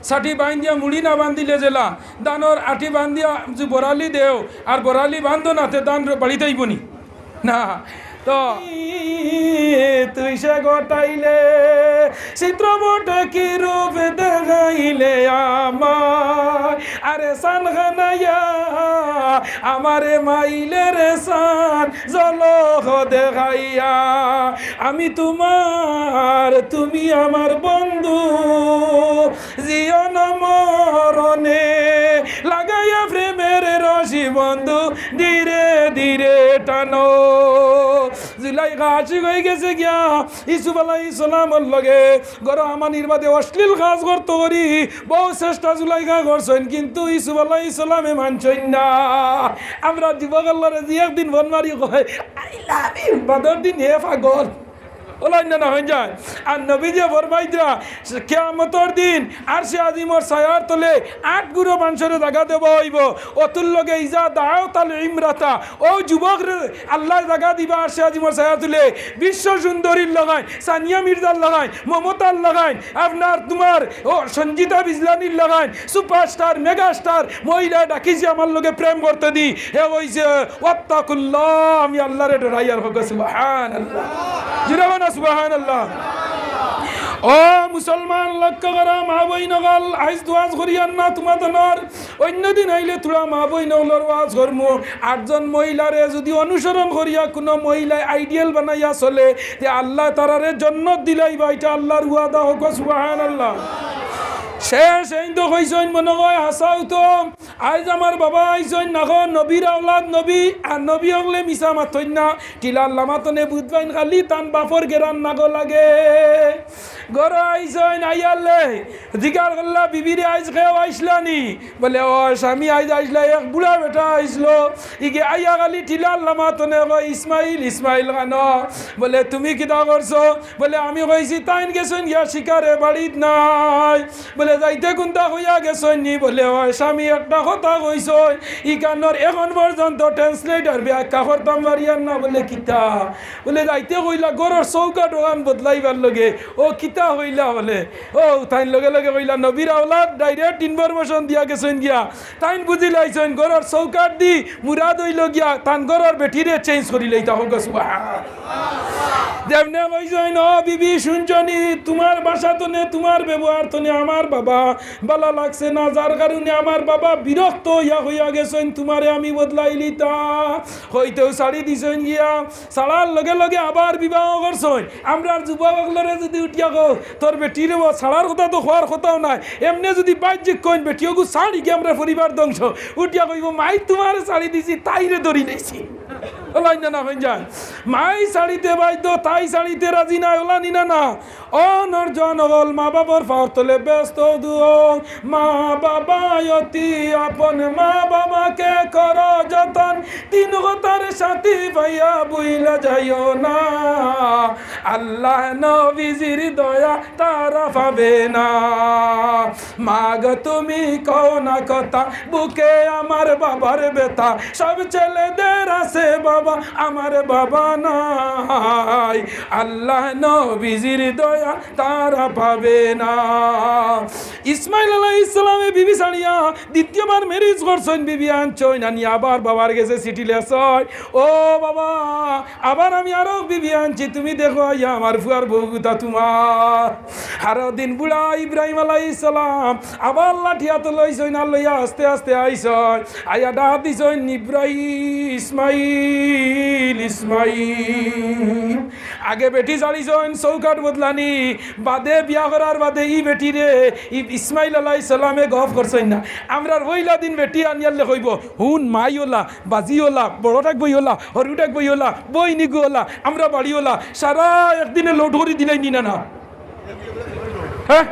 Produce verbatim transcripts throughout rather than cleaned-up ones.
ছাটি বাইন্দিয়া মুড়ি না বান্দিলে যেলা, ধানর আটি বান্দিয়া যে বরালি দেও, আর বরালি বান্ধো না, তে ধান বাড়িত আইবো নি? না। তো তুই সে ঘটাইলে চিত্রপটে কি রূপ দেখাইলে আমায়, আরে সান খানাইয়া আমারে মাইলে রে সান জলক দেখাইয়া। আমি তোমার, তুমি আমার বন্ধু, জীবন মরণে লাগাইয়া প্রেমের রশি বন্ধু, ধীরে ধীরে টানো। জুলাইখা আশিক অই গেছে গিয়া ইউসুফ আলাইহিস সালামর লগে। ঘরো আমানির বাদে অশ্লীল কাজ করতো করি বউ চেষ্টা জুলাইখা করছইন, কিন্তু ইউসুফ আলাইহিস সালামে মানছইন না। আমরা যুবক অকলরে যে একদিন ফোন মারি কয়, "I love you", বাদর দিন হে পাগল। অলাইন না, না অইযায়। আর নবীজিয়ে ফরমাইতরা, কিয়ামতর দিন আরশে আজিমর ছায়ার তলে আট গুরু মানষরে জাগা দেওয়া অইবো। অতুর লগে ইজা দাআতাল ইমরাতা, অউ যুবকরে আল্লায় জাগা দিবা আরশে আজিমর ছায়ার তলে। বিশ্ব সুন্দরীর লাখান, সানিয়া মির্জার লাখান, মমতার লাখান, আপনার তোমার অউ সঞ্জিতা বিজলানির লাখান, superstar, megastar মহিলা ডাকিছে আমার লগে প্রেম করতে দি। হে কইছে, "ওয়াত্তাকুল্লাহ", আমি আল্লারে ডরাইয়ার। কউক্কা সুবহানাল্লাহ। জুরে কউক্কা সুবহানাল্লাহ। ও মুসলমান, লক্ষ্য করো, মা বইন অকল, আইজ তো ওয়াজ করিয়ার না তোমাদের। অইন্য দিন আইলে থুড়া মা বইন অকলর ওয়াজ করমু। আটজন মহিলারে যুদি অনুসরণ করিয়া কুনু মহিলায় ideal বানাইয়া চলে, তে আল্লায় তারারে জন্নত দিলাইবা, ইটা আল্লার ওয়াদা। কউক্কা সুবহানাল্লাহ। শেষ এইন তো কইছইন, মনো কয় হাছাউ তো। আইজ আমার বাবা আইছইন, না কয় নবীর আওলাদ নবী, আর নবী অকলে মিছা মাতইন না। টিলার লামাতনে বুঝবাইন খালি তান বাপর গেরান নাগো লাগে। ঘরো আইছইন, আইয়ারলে জিকার করলা, "বিবিরে, আইজ কেউ আইছলা নি?" বলে, "ও স্বামী, আইজ আইছলা, এক বুড়া বেটা আইছলো।" ইগে আইয়া খালি টিলার লামাতনে কয়, "ইসমাইল, ইসমাইল কানো?" বলে, "তুমি কিতা করছো?" বলে, "আমি কইছি, তাইন গেছইন গিয়া শিকারে, বাড়িত নাই।" বলে, "যাইতে কুনতা কইয়া গেছইন নি?" বলে, "ওই স্বামী, একটা কথা কইছইন, ইখানর এখন পর্যন্ত translator ব্যাখ্যা করতাম পারিয়ার না।" বলে, "কিতা?" বলে, "যাইতে কইলা ঘরর চৌকাঠ অখান বদলাইবার লাগি।" "ও কিতা কইলা?" বলে, "ও তাইন লগে লগে কইলা, 'নবীর আওলাদ direct information দিয়া গেছইন গিয়া।' তাইন বুঝিলাইছইন ঘরর চৌকাঠ দি মুরাদ অইলো গিয়া তান ঘরর বেটিরে change করিলাইতা।" কউক্কা সুবহান। যেমনে কইছইন, "ও বিবি, শুনছো নি? তোমার ভাষা তনে, তোমার ব্যবহার তনে আমার বাবা বালা লাগছে না, যার কারণে আমার বাবা বিরক্ত অইয়া কইয়া গেছইন, তোমারে আমি বদলাইলিতা।" কইতেউ ছাড়ি দিছইন গিয়া, ছাড়ার লগে লগে আবার বিবাহ করছইন। আমরার যুবক অকলরে যুদি উঠিয়া কও, "তোর বেটিরে বা ছাড়ার কথা তো কওয়ার কথাউ নাই, এমনে যুদি বাহ্যিক কইন, 'বেটিওগু ছাড়, ইগে আমরার পরিবার ধ্বংস,' উঠিয়া কইবো, 'মাই তোমারে ছাড়ি দিছি, তাইরে ধরিলাইছি।'" অলাইন না, না অইযায়। মাই ছাড়িতে বাধ্য, তাই ছাড়িতে রাজি নায়, অলানি না, না। ও নরজন অকল, মা বাবার পাওর তলে বেহেস্ত দুয়াও। মা বাবা অতি আপন, মা বাবাকে করো যতন। তিন কথার সাথী পাইয়া ভুইলা যাইও না। আল্লাহ নবীজির দয়া তারা পাবে না। মা গো তুমি কও না কথা, বুকে আমার বাবার ব্যথা। সব ছেলেদের আছে বাবা, আমার বাবা নাই। আল্লাহ নবীজির দয়া তারা পাবে না। ইসমাইল আলাইহিস সালামে বিবি ছাড়িয়া দ্বিতীয়বার marriage করছইন, বিবি আনছইন, আনি আবার বাবার গেছে চিঠি লেখছইন, "ও বাবা, আবার আমি আরো বিবি আনছি, তুমি দেখো আইয়া আমার ফুয়ার বউগুতা তোমার।" আরো দিন বুড়া ইব্রাহিম আলাইহিস সালাম আবার লাঠি আতো লইছইন, আর লইয়া আস্তে আস্তে আইছইন, আইয়া ডাক দিছইন, "ইব্রাহিম, ইসমাইল, ইসমাইল।" আগে বেটি ছাড়িছইন, চৌকাঠ বদলানি, বাদে বিয়া করার বাদে ই বেটিরে ই-, ইসমাইল আলাইহিস সালামে গফ করছইন না। আমরার পয়লা দিন বেটি আনিয়ারলে কইবো, "হুন, মাই অলা, বাজি অলা, বড় টাক বই অলা, হরু টাক বই অলা, বইনিগু অলা, আমরা বাড়ি অলা, সারা একদিনে load করি দিলাই নি না, না?" হ্যাঁ?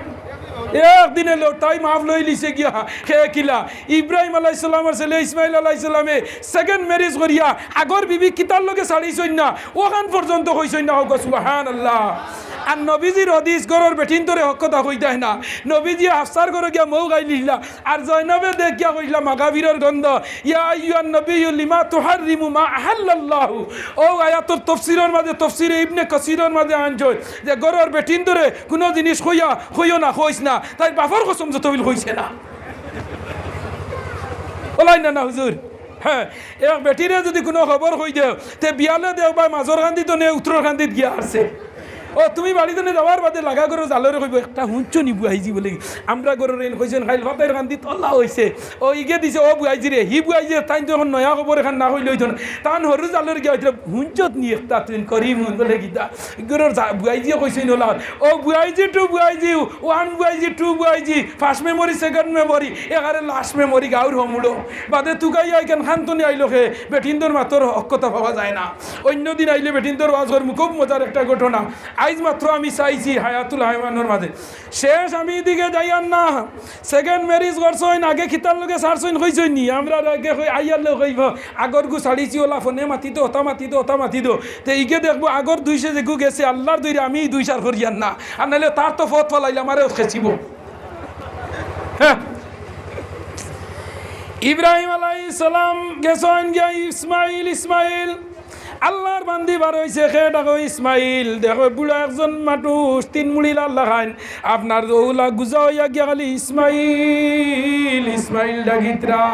একদিনে load, তাই মাফ লইলিছে গিয়া, হে কিলা? ইব্রাহিম আলাইহিস সালামর ছেলে ইসমাইল আলাইহিস সালামে second marriage করিয়া আগর বিবি কিতার লগে ছাড়িছইন না, অখান পর্যন্ত কইছইন না, কউক্কা সুবহানাল্লাহ। আর নবীজির হাদিস, ঘরর বেটিন্তরে হক কথা কইতায় না। নবীজিয়ে হাফসার ঘরো গিয়া মৌ গাইলিলা, আর জয়নবে দেখিয়া কইলা মাগাফিরর গন্ধ, ইয়া আইয়ুহান নবিয়্যু লিমা তুহাররিমু মা আহাল্লাল্লাহু। অউ আয়াতর তফসিরর মাঝে, তফসিরে ইবনে কাসিরর মাঝে আনছইন যে ঘরর বেটিন্তরে কুনু জিনিস কইয়া, কইও না, কইস না। তাইর বাপর কসম যত অইল কইছে না। অলাইন না, না হুজুর। হ্যাঁ, এক বেটিরে যুদি কুনু খবর কই দেও, তে বিয়ালে দেখবায় মাজর কান্দিত নে উত্তরর কান্দিত গিয়া আছে। ও, তুমি বাড়িত নে যাওয়ার বাদে লাগা ঘরর জালরে কইবো, "একটা হুনছো নি বুয়াইজি বলে কি? আমরা ঘরর এইন কইছইন খাইল ফাতাইর কান্দিত অলা অইছে।" ও, ইগে দিছে, "ও বুয়াইজি রে, হি বুয়াইজি, তাইন তো এখন নয়া খবর এখান না কইলে অইতো না।" তান হরু জালর গিয়া অইতরা, "হুনছত নি একটা তুইন করিমুন বলে কিতা?" ঘরর জা-, বুয়াইজিয়ে কইছইন অলা। ও বুয়াইজি to বুয়াইজি, one বুয়াইজি, two বুয়াইজি, first memory, second memory, এখানে last memory, গাউর হমুড়ো। বাদে তুকাইয়া ইখান খান্তনি আইলো খে, বেটিন্তর মাতর হক কথা পাওয়া যায় না। অইন্য দিন আইলে বেটিন্তর ওয়াজ করমু, খুব মজার একটা ঘটনা। আইজ মাত্র আমি চাইছি হায়াতুল হায়ওয়ানর মাঝে। শেষ আমি ইদিকে যাইয়ার না। Second marriage করছইন, আগে কিতার লগে ছাড়ছইন কইছইন নি? আমরারে আগে কই, আইয়ার লগে কইবো, আগর গু ছাড়িছি অলা ফোনে মাতি দো, অতা মাতি দো, অতা মাতি দো। তে ইগে দেখবো আগর দুইশে যেগু গেছে, আল্লার দৈরে আমি দুইশার করিয়ার না। আর নাইলে তার তো ফত ফালাইলে আমারে খেছিবো। হ্যাঁ। ইব্রাহিম আলাইহিস সালাম গেছইন গিয়া ইসমাইল, ইসমাইল। আল্লার বান্দি বার অইছে, খে ডাকো ইসমাইল। দেখো বুড়া একজন মানুষ, তিন মুড়িল আল্লা খাইন। আপনার অউলা গুজা অইয়া গিয়া খালি ইসমাইল, ইসমাইল ডাকিতরা।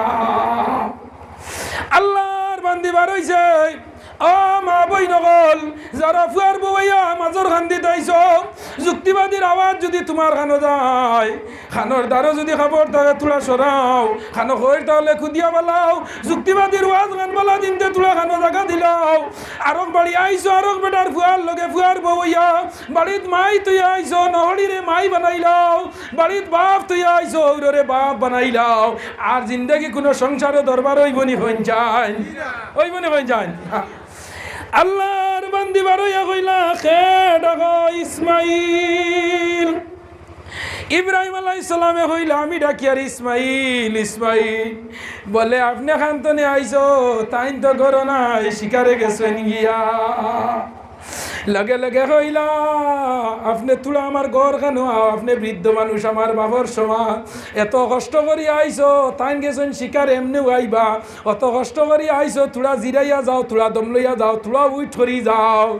আল্লার বান্দি বার অইছে। ও মা বইন অকল, যারা ফুয়ার বউ অইয়া মাজর কান্দিত আইছো, যুক্তিবাদীর আওয়াজ যুদি তুমার কানো যায়, কানর দ্বারো যুদি কাপড় থাকে থুড়া সরাও, কানো কইর তাহলে খুদিয়া ফালাও, যুক্তিবাদীর ওয়াজ খান বালা দিনতে থুড়া কানো জাগা দিলাও। আরক বাড়ি আইছো, আরক বেটার ফুয়ার লগে ফুয়ার বউ অইয়া, বাড়িত মাই থইয়া আইছো, নহরিরে মাই বানাইলাও, বাড়িত বাপ থইয়া আইছো, হউররে বাপ বানাইলাও। আর জিন্দেগি কুনু সংসারো দরবার অইবো নি কইন চাইন? অইবো নি কইন চাইন? আল্লার বান্দি বার অইয়া কইলা, খে ডাকো ইসমাইল। ইব্রাহিম আলাইহিস সালামে কইলা, আমি ডাকিয়ার ইসমাইল, ইসমাইল। বলে, আপনে কান্তনি আইছো, তাইন তো ঘরো নাই, শিকারে গেছইন গিয়া। লগে লগে কইলা, আপনে থুড়া আমার ঘর খানো আও, আপনে বৃদ্ধ মানুষ, আমার বাপর সমান। এত কষ্ট করি আইছো, তাইন গেছইন শিকার, এমনেউ আইবা। অত কষ্ট করি আইছো, থুড়া জিরাইয়া যাও, থুড়া দম লইয়া যাও, থুড়া wait করি যাও।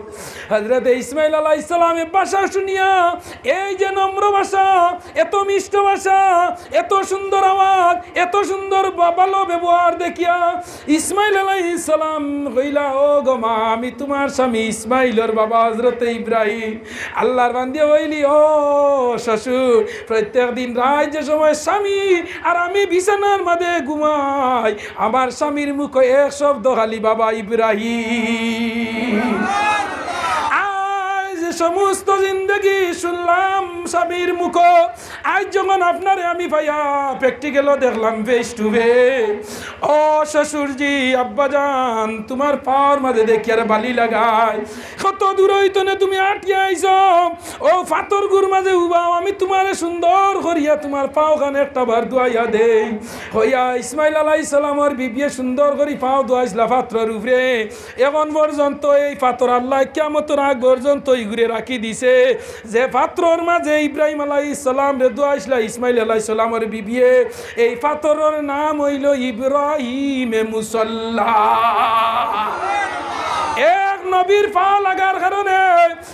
হযরতে ইসমাইল আলাইহিস সালামে ভাষা শুনিয়া, এই যে নম্র ভাষা, এত মিষ্ট ভাষা, এত সুন্দর আওয়াজ, এত সুন্দর বা-, ভালো ব্যবহার দেখিয়া ইসমাইল আলাইহিস সালাম কইলা, ও গো মা, আমি তুমার স্বামী ইসমাইলর বাবা হযরতে ইব্রাহিম। আল্লার বান্দি কইলি, ও শ্বশুর, প্রত্যেক দিন রাইত যে সময় স্বামী আর আমি বিছানার মাঝে ঘুমাই, আমার স্বামীর মুখো এক শব্দ খালি, বাবা ইব্রাহিম। আইজ সমস্ত জিন্দেগি শুনলাম স্বামীর মুখো, আইজ যখন আপনারে আমি পাইয়া practical-ও দেখলাম face to face, ও শ্বশুরজি, আব্বাজান, তুমার পাওর মাঝে দেখিয়ার বালি লাগাই। কত দূর অইতো না তুমি আটিয়া আইছো, ও ফাতরগুর মাঝে উবাও, আমি তুমারে সুন্দর করিয়া তুমার পাও খান একটা বার ধুয়াইয়া দেই। কইয়া ইসমাইল আলাইহিস সালামর বিবিয়ে সুন্দর করি পাও ধুয়াইছলা ফাতরর উপরে। এখন পর্যন্ত এই ফাতর আল্লায় কিয়ামতর আগ পর্যন্ত ইগুরে রাখি দিছে। যে ফাতরর মাঝে ইব্রাহিম আলাইহিস সালামরে ধুয়াইছলা ইসমাইল আলাইহিস সালামর বিবিয়ে, এই ফাতরর নাম অইলো ইব্রাহিমে মুসল্লা। এক নবীর পাও লাগার কারণে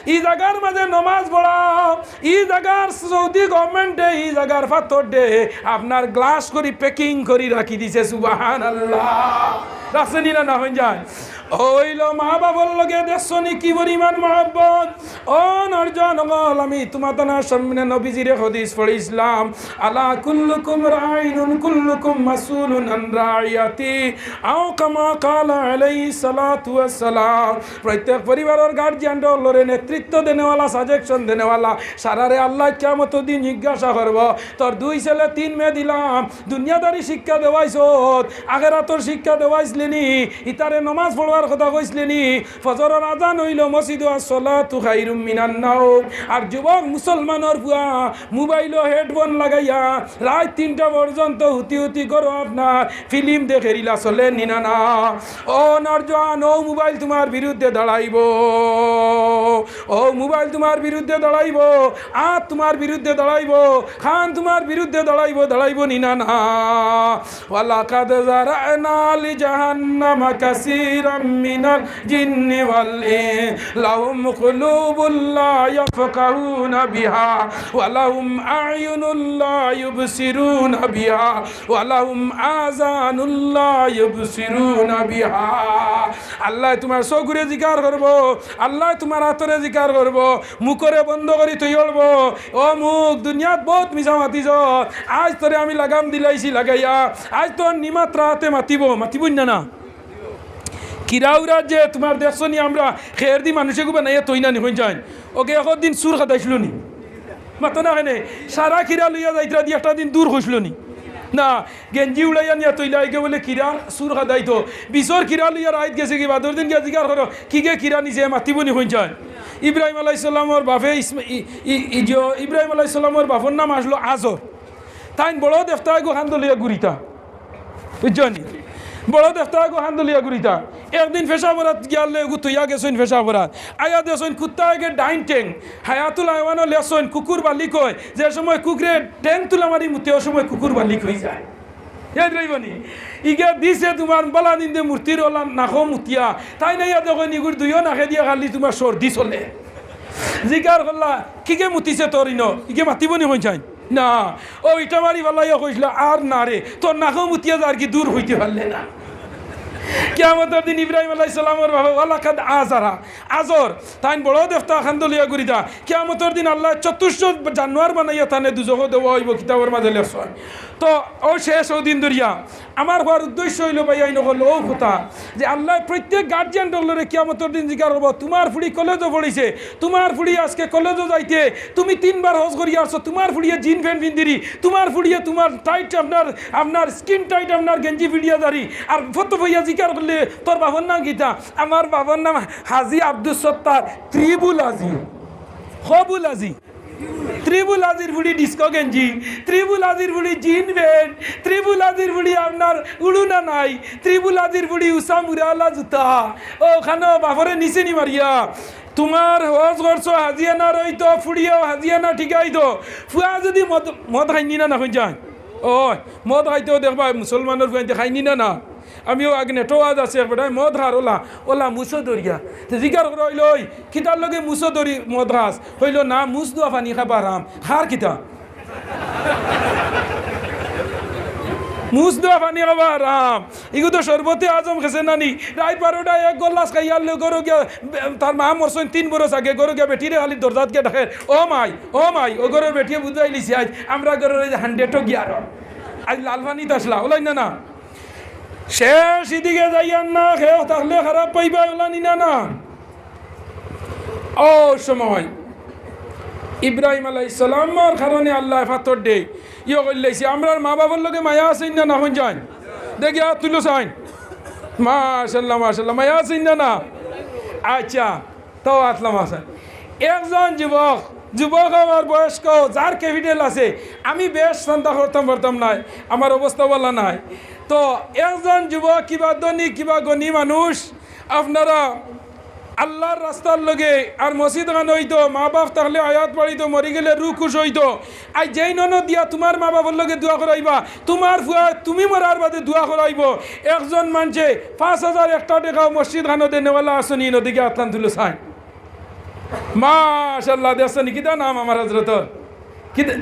ই জাগার মাঝে নমাজ পড়া, ই জাগার সৌদি government-এ ই জাগার ফাতররে আপনার glass করি packing করি রাখি দিছে। সুবহানাল্লাহ। রাখছে নি না, না কইন চাইন? অইলো মা বাবার লগে দেখছো নি কি পরিমাণ মহব্বত? ও নওজোয়ান অকল, আমি তুমাতানর সামনে নবীজির হাদিস পড়ছিলাম, আলা কুল্লুকুম রাইন ওয়া কুল্লুকুম মাসউলুন আন রাইয়াতি, আও কামা ক্বালা আলাইহিস সালাতু ওয়াস সালাম। প্রত্যেক পরিবারর guardian অকলরে নেতৃত্ব দেনেওয়ালা, suggestion দেনেওয়ালা, সারারে আল্লায় কিয়ামতর দিন জিজ্ঞাসা করবো, তোর দুই ছেলে তিন মেয়ে দিলাম, দুনিয়াদারি শিক্ষা দেওয়াইছত, আখেরাতর শিক্ষা দেওয়াইছ নি, ইতারে নমাজ পড়বার কথা কইছলে নি? ফজরর আজান অইলো, মসজিদো আসসালাতু খাইরুম মিনান নাওম। আর যুবক মুসলমানর পুয়া মোবাইলো হেডফোন লাগাইয়া রাইত তিনটা পর্যন্ত হুতি হুতি করো আপনার ফিল্ম দেখে, রিলা চলে নি না না? ও নওজোয়ান, ও মোবাইল তুমার বিরুদ্ধে দাঁড়াইবো, ও মোবাইল তুমার বিরুদ্ধে দাঁড়াইবো, আত তুমার বিরুদ্ধে দাঁড়াইবো, কান তুমার বিরুদ্ধে দাঁড়াইবো, দাঁড়াইবো নি না না? ولقد ذرأنا لجهنم كثيرا من الجن والإنس لهم قلوب لا يفقهون بها ولهم أعين لا يبصرون بها ولهم آذان لا يسمعون بها। আল্লায় তুমার চকুরে জিকার করবো, আল্লায় তুমার আতরে জিকার করবো, মুখরে বন্ধ করি থইলবো। ও মুখ, দুনিয়াত বউত মিছা মাতিছস, আইজ তোরে আমি লাগাম দিলাইছি লাগাইয়া, আইজ তোর নিমাতরা আতে মাতিবো, মাতিবো না না? কিরা উরা যে তুমার দেখছো নি, আমরা খের দি মানুষে গুবা নাইয়া তৈ না নি, কইন চাইন। ওকে একদিন চুর খেদাইছলো নি? মাতো না কেনে? সারা কিরা লইয়া যাইতরা দি একটা দিন দূর কইছলো নি? না, গেঞ্জি উড়াইয়া নিয়া তৈলা, একে বলে কিরা চুর খেদাইতো। বিছর কিরা লইয়া রাইত গেছে গি, বাদর দিন গিয়া জিকার করো, কিগে কিরা নিছে, মাতিবো নি, কইন চাইন। ইব্রাহিম আলাইহিস সালামর বাপে ইসমা-, ই-, ই-, ই-, ইয়ো, ইব্রাহিম আলাইহিস সালামর বাপর নাম আছলো আজর। তাইন বড় দেখতা এগু কান্দো লইয়া ঘুরিতা, বুঝছো নি? বড় দেখতা এগু কান্দো লইয়া ঘুরিতা। একদিন পেশাবরাত গিয়ালে এগু তইয়া গেছইন পেশাবরাত। আইয়া দেখছইন কুত্তা এগে ডাইন ঠেং। হায়াতুল হায়ওয়ানো লেখছইন, কুকুর বালি কয়, যে সময় কুকুরে ঠেং তুলা মারি মুতে, ও সময় কুকুর বালি কই যায়। ইয়াদ রইবো নি? ইগে দিছে তুমার বালা দিন দে মূর্তির ওলা নাকো মুতিয়া। তাইন আইয়া দেখইন ইগুর দুইও নাকে দিয়া খালি তুমার সর্দি চলে। জিকার করলা, কিগে মুতিছে তোর ইনো? ইগে মাতিবো নি, কইন চাইন। না, ও ইটা মারি ফালাইয়া কইছলা, আর না রে, তোর নাকো মুতিয়া যার গি, দূর অইতে পারলে না। কিয়ামতর দিন ইব্রাহিম আলাইহিস সালামর বাপে, ওয়ালাকাদ আজারা, আজর, তাইন বড় দেখতা কান্দো লইয়া ঘুরিতা। কিয়ামতর দিন আল্লায় চতুষ্পদ জানোয়ার বানাইয়া তানে দুজখো দেওয়া অইবো, কিতাবর মাঝে লেখছইন। তো ও শেষ ও দিন ধরিয়া আমার কওয়ার উদ্দেশ্য অইলো ভাইয়াইন অকল, ও কথা যে আল্লায় প্রত্যেক গার্জিয়ান অকলরে কিয়ামতর দিন জিকার করবো, তুমার ফুড়ি কলেজো পড়িছে, তুমার ফুড়ি আজকে কলেজো যাইতে, তুমি তিনবার হজ করিয়া আইছো, তুমার ফুড়িয়ে জিন প্যান্ট পিন্দিরি, তুমার ফুড়িয়ে তুমার টাইট আপনার, আপনার স্কিন টাইট আপনার গেঞ্জি ফিড়িয়া যারি, আর ফত বইয়া জিকার করলে, তোর বাপর নাম কিতা? আমার বাপর নাম হাজী আব্দুস সত্তার, ত্রিবুল হাজী, কবুল হাজী। ত্রিবুল হাজীর ফুড়ি ডিস্কো গেঞ্জি, ত্রিবুল হাজীর ফুড়ি জিন প্যান্ট, ত্রিবুল হাজীর ফুড়ি আপনার উড়ুনা নাই, ত্রিবুল হাজীর ফুড়ি উষা মুরালা জুতা। ও খানো বাপরে নিছে নি মারিয়া, তুমার হজ করছো হাজিয়ানা রইতো, ফুড়িয়েও হাজিয়ানা ঠিকাইতো। ফুয়া যদি মদ, মদ খাইনি না, না কইন চাইন। ও, মদ খাইতেও দেখবা মুসলমানর ফুয়াইন্তে খাইনি না, না। আমিও আগে নেটো ওয়াজ আছে, এক বেটায় মদ খার ওলা, ওলা মুছো ধরিয়া। তে জিকার করা অইলো, "ওই, কিতার লগে মুছো ধরি মদ খাস?" কইলো, "না, মুছ ধোয়া পানি খাবা হারাম।" খার কিতা? মুছ ধোয়া পানি খাবা হারাম। ইগু তো শরবতে আজম খেছে না নি। রাইত বারোটায় এক গল্লাস খাইয়ার লগে ঘরো গিয়া, বে-, তার মা মরছইন তিন বরস আগে, ঘরো গিয়া বেটিরে খালি দরজাত গিয়া ডাকের, "ও মাই, ও মাই।" ও ঘরর বেটিয়ে বুঝাইলিছে, আইজ আমরা ঘরর ওই যে হান্ড্রেডও গিয়া আর। আইজ লাল পানিত আসলা, ওলাই না না। শেষ ইদিকে যাইয়ার না, কেউ থাকলে খারাপ পাইবা, ওলা নি না না। ও সময় ইব্রাহিম আলাইহিস সালামর কারণে আল্লায় পাথর দে, ইয়ে করিলাইছে। আমরার মা বাপর লগে মায়া আছে না, না কইন চাইন? দেখি আত তুলো চাইন। মাশাআল্লাহ, মাশাআল্লাহ, মায়া আছে না, না? আচ্ছা, তাও আতলাম আছে। একজন যুবক, যুবক আমার বয়স্ক, যার ক্যাপিটাল আছে, আমি বেশ চিন্তা করতাম পারতাম নায়, আমার অবস্থা ভালা নায়। তো একজন যুবক কিবা ধনী, কিবা গনি মানুষ, আপনারা আল্লার রাস্তার লগে আর মসজিদ খান অইতো, মা বাপ থাকলে হায়াত বাড়িতো, মরি গেলে রুহ খুশ অইতো। আইজ যেই ননদ দিয়া তুমার মা বাপর লগে দোয়া করাইবা, তুমার ফুয়া তুমি মরার বাদে দোয়া করাইবো। একজন মানষে পাঁচ হাজার একটা টেকাও মসজিদ খানো দেনেওয়ালা আছো নি, নদীকে আতলান তুলো চাইন। মাশাআল্লাহ, দেখছো নি কিতা নাম আমার হজরতর? কিতা?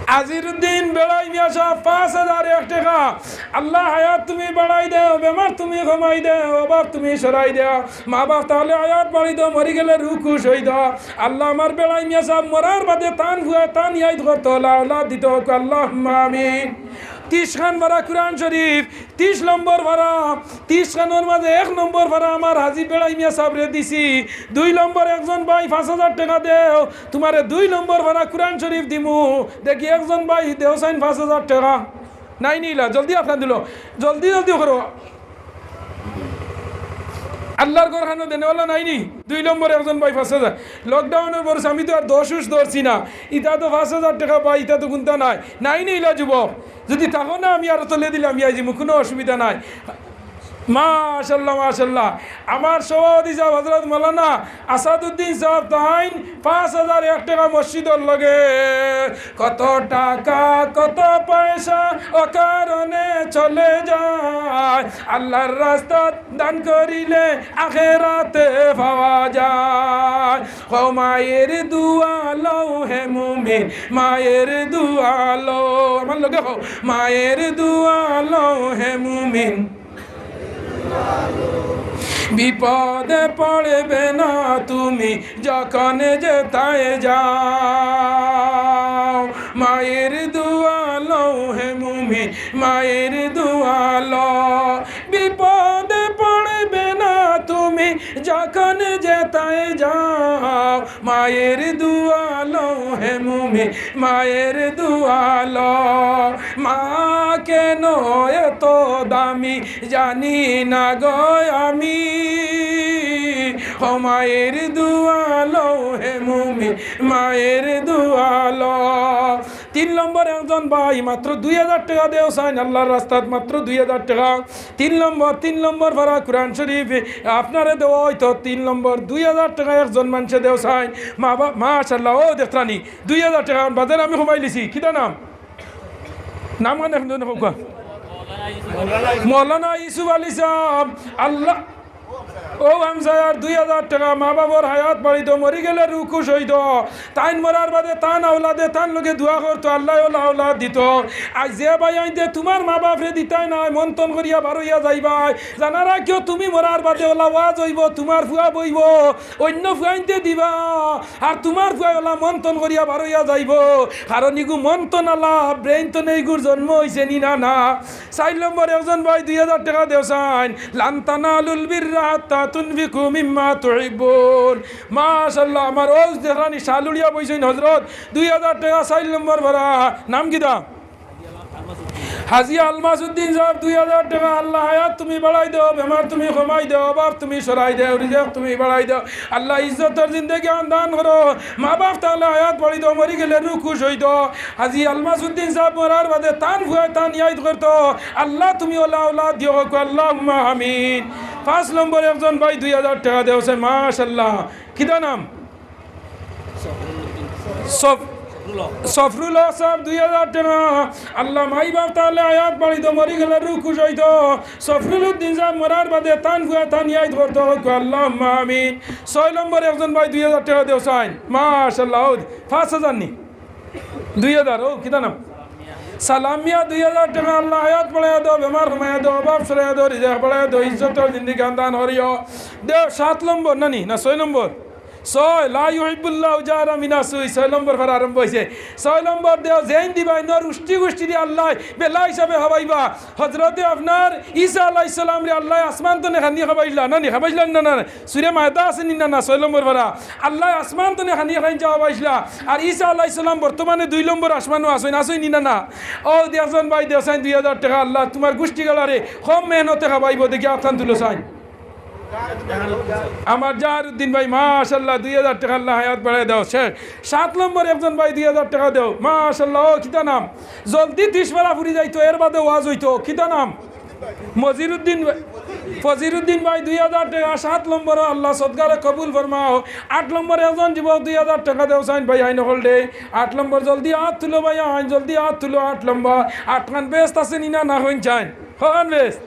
আজিরুদ্দিন বেড়াই মিয়া সাব, পাঁচ হাজার এক টেকা। আল্লাহ হায়াত তুমি বাড়াই দেও, বেমার তুমি কমাই দেও, অভাব তুমি সরাই দেও। মা বাপ থাকলে হায়াত বাড়িতো, মরি গেলে রুহ খুশ অইতো। আল্লাহ আমার বেড়াই মিয়া সাব মরার বাদে তান ফুয়া তান ইয়াদ করতো, আল্লাহ আওলাদ দিতো, আল্লাহুম্মা আমিন। তিরিশ খান পারা কুরআন শরীফ, তিরিশ নম্বর পারা, তিরিশ খানর মাঝে এক নম্বর পারা আমার হাজি বেড়াই মিয়া সাবরে দিছি। দুই নম্বর একজন ভাই পাঁচ হাজার টেকা দেও, তুমারে দুই নম্বর পারা কুরআন শরীফ দিমু। দেখি একজন ভাই দেও চাইন পাঁচ হাজার টেকা। নাই নিলা, জলদি আতলান তুলো, জলদি জলদি করো। আল্লার ঘরখানো দেনেওয়ালা নাইনি? দুই নম্বর একজন ভাই পাঁচ হাজার। লকডাউনর বরস আমি তো আর দশ উস ধরছি না, ইতা তো পাঁচ হাজার টেকা পাই, ইতা তো কুন্তা নায়। নাইনি ইলা যুবক? যুদি থাকো না, আমি আরো তলে দিলাম, ইয়া যিমু, কুনু অসুবিধা নাই। মাশাআল্লাহ, মাশাআল্লাহ। আমার সভাপতি সাব হযরত মাওলানা আসাদুদ্দিন সাব তাইন পাঁচ হাজার এক টেকা মসজিদর লাগি। কত টাকা, কত পয়সা অকারণে চলে যায়, আল্লার রাস্তাত দান করিলে আখেরাতে পাওয়া যায়। কও মায়ের দোয়া লও হে মুমিন, মায়ের দোয়া লও। আমার লগে কও, মায়ের দোয়া লও হে মুমিন। বিপদে পড়বে না তুমি যখন যেতায় যাও। মায়ের দোয়া লও হে মুমিন, মায়ের দোয়া লও। বিপদে পড়বে না তুমি যখন যেতায় যাও। মায়ের দোয়া লও হে মুমিন, মায়ের দোয়া লও। মা কেন এত দামি জানি না গো আমি। ও মায়ের দোয়া লও হে মুমিন, মায়ের দোয়া লও। তিন নম্বর একজন ভাই মাত্র দুই হাজার টেকা দেও চাইন আল্লার রাস্তাত, মাত্র দুই হাজার টেকা। তিন নম্বর, তিন নম্বর পারা কোরআন শরীফ। আপনারে দেওয়া অইতো তিন নম্বর দুই হাজার টেকা একজন মানষে দেও চাইন। মা বা-, মাশাআল্লাহ, ও দেখরানি, দুই হাজার টেকা বাজার আমি কমাইলিছি। কিতা নাম? নাম খান এখন কউক্কা। মৌলানা ইউসুফ আলী সাব। আল্লাহ, ও হামসায়ার দুই হাজার টেকা, মা বাবার হায়াত বাড়িত, মরি গেলে রুহ খুশ অইতো। তাইন মরার বাদে তান আওলাদে তান লগে দোয়া করতো, আল্লায় অলা আওলাদ দিতো। আইজ যে ভাইয়াইন্তে তুমার মা বাপরে দিতায় নায়, মন্থন করিয়া বারইয়া যাইবায়। জানা রাখিও, তুমি মরার বাদে অলা ওয়াজ অইবো, তুমার ফুয়া বইবো, অইন্য ফুয়াইন্তে দিবা, আর তুমার ফুয়ায় অলা মন্থন করিয়া বারইয়া যাইবো। কারণ ইগু মন্থন আলা, ব্রেইন থনে ইগুর জন্ম অইছে নি না, না। চাইর নম্বর একজন ভাই দুই হাজার টেকা দেও চাইন। লান তানালুল বিররা হাত্তা তুনফিকু মিম্মা তুহিব্বুন। মাশাআল্লাহ, আমার অউ দেখরানি শাল উড়িয়া বইছইন হজরত, দুই হাজার টেকা চাইর নম্বর পারা। নাম কিতা? হাজি আলমাস উদ্দিন সাব, দুই হাজার টেকা। আল্লাহ হায়াত তুমি বাড়াই দেও, বেমার তুমি কমাই দেও, অভাব তুমি সরাই দেও, রিজেক তুমি বাড়াই দেও। আল্লাহ ইজ্জতর জিন্দেগি আন দান করো। মা বাপ থাকলে হায়াত বাড়ি দেও, মরি গেলে রুহ খুশ অইতো। হাজি আলমাস উদ্দিন সাব মরার বাদে তান ফুয়ায় তান ইয়াদ করতো। আল্লাহ তুমি অলা আওলাদ দিও, কউক্কা আল্লাহুম্মা আমিন। পাঁচ নম্বর একজন ভাই দুই হাজার টেকা দেও চাইন, মাশাআল্লাহ। কিতা নাম? সফ-, সফরুল হক সাব দুই হাজার টেকা। আল্লাহ মাই বাপ থাকলে হায়াত বাড়ি দেও, মরি গেলে রুহ খুশ অইতো। সফরুল উদ্দিন সাব মরার বাদে তান ফুয়ায় তান ইয়াদ করতো, কউক্কা আল্লাহুম্মা আমিন। ছয় নম্বর একজন ভাই দুই হাজার টেকা দেও চাইন। মাশাআল্লাহ, অউ পাঁচ হাজার নি? দুই হাজার, অউ কিতা নাম? সালাম মিয়া দুই হাজার টেকা। আল্লাহ হায়াত বাড়াইয়া দেও, বেমার কমাইয়া দেও, অভাব সরাইয়া দেও, রিজেক বাড়াইয়া দেও, ইজ্জতর জিন্দেগি আন দান করিও। দেও সাত নম্বর নানি, না ছয় নম্বর? ছয়, লা ইউহিব্বুল্লাহু জাহরা মিনা সুই, ছয় নম্বর পারা আরম্ভ অইছে। ছয় নম্বর দেও, যেইন দিবা, ইনর উষ্টি গুষ্টিরে আল্লায় বেলা হিসাবে খাবাইবা। হজরতে আপনার ঈসা আলাইহিস সালামরে আল্লায় আসমান তনে খানি খাবাইলা, নানি খাবাইলা না, না, না। সুরে মায়দা আছে নি না, না, ছয় নম্বর পারা। আল্লায় আসমান তনে খানি খাইন খাবাইছলা। আর ঈসা আলাইহিস সালাম বর্তমানে দুই নম্বর আসমানো আছইন, আছইন নি না, না। অউ দেখছইন ভাই, দেও চাইন দুই হাজার টেকা, আল্লাহ তুমার গুষ্টিগুলারে কম মেহনতে খাবাইবো, দেখি আত খান তুলো চাইন। আমার জাহারুদ্দিন ভাই, মাশাআল্লাহ, দুই হাজার টেকা, আল্লাহ হায়াত বাড়াই দেও। শেষ, সাত নম্বর একজন ভাই দুই হাজার টেকা দেও, মাশাআল্লাহ। অউ কিতা নাম? জলদি তিরিশ পারা ফুরি যাইতো, এর বাদে ওয়াজ অইতো। কিতা নাম? মজিরুদ্দিন ভাই, ফজিরুদ্দিন ভাই দুই হাজার টেকা, সাত নম্বর, আল্লাহ সদকারে কবুল ফরমাও। আট নম্বর একজন যুবক দুই হাজার টেকা দেও চাইন ভাইয়াইন অকলরে। আট নম্বর জলদি আত তুলো ভাইয়াইন, জলদি আত তুলো। আট নম্বর, আট খান বেহেস্ত আছে নি না, না কইন চাইন? কখান বেহেস্ত?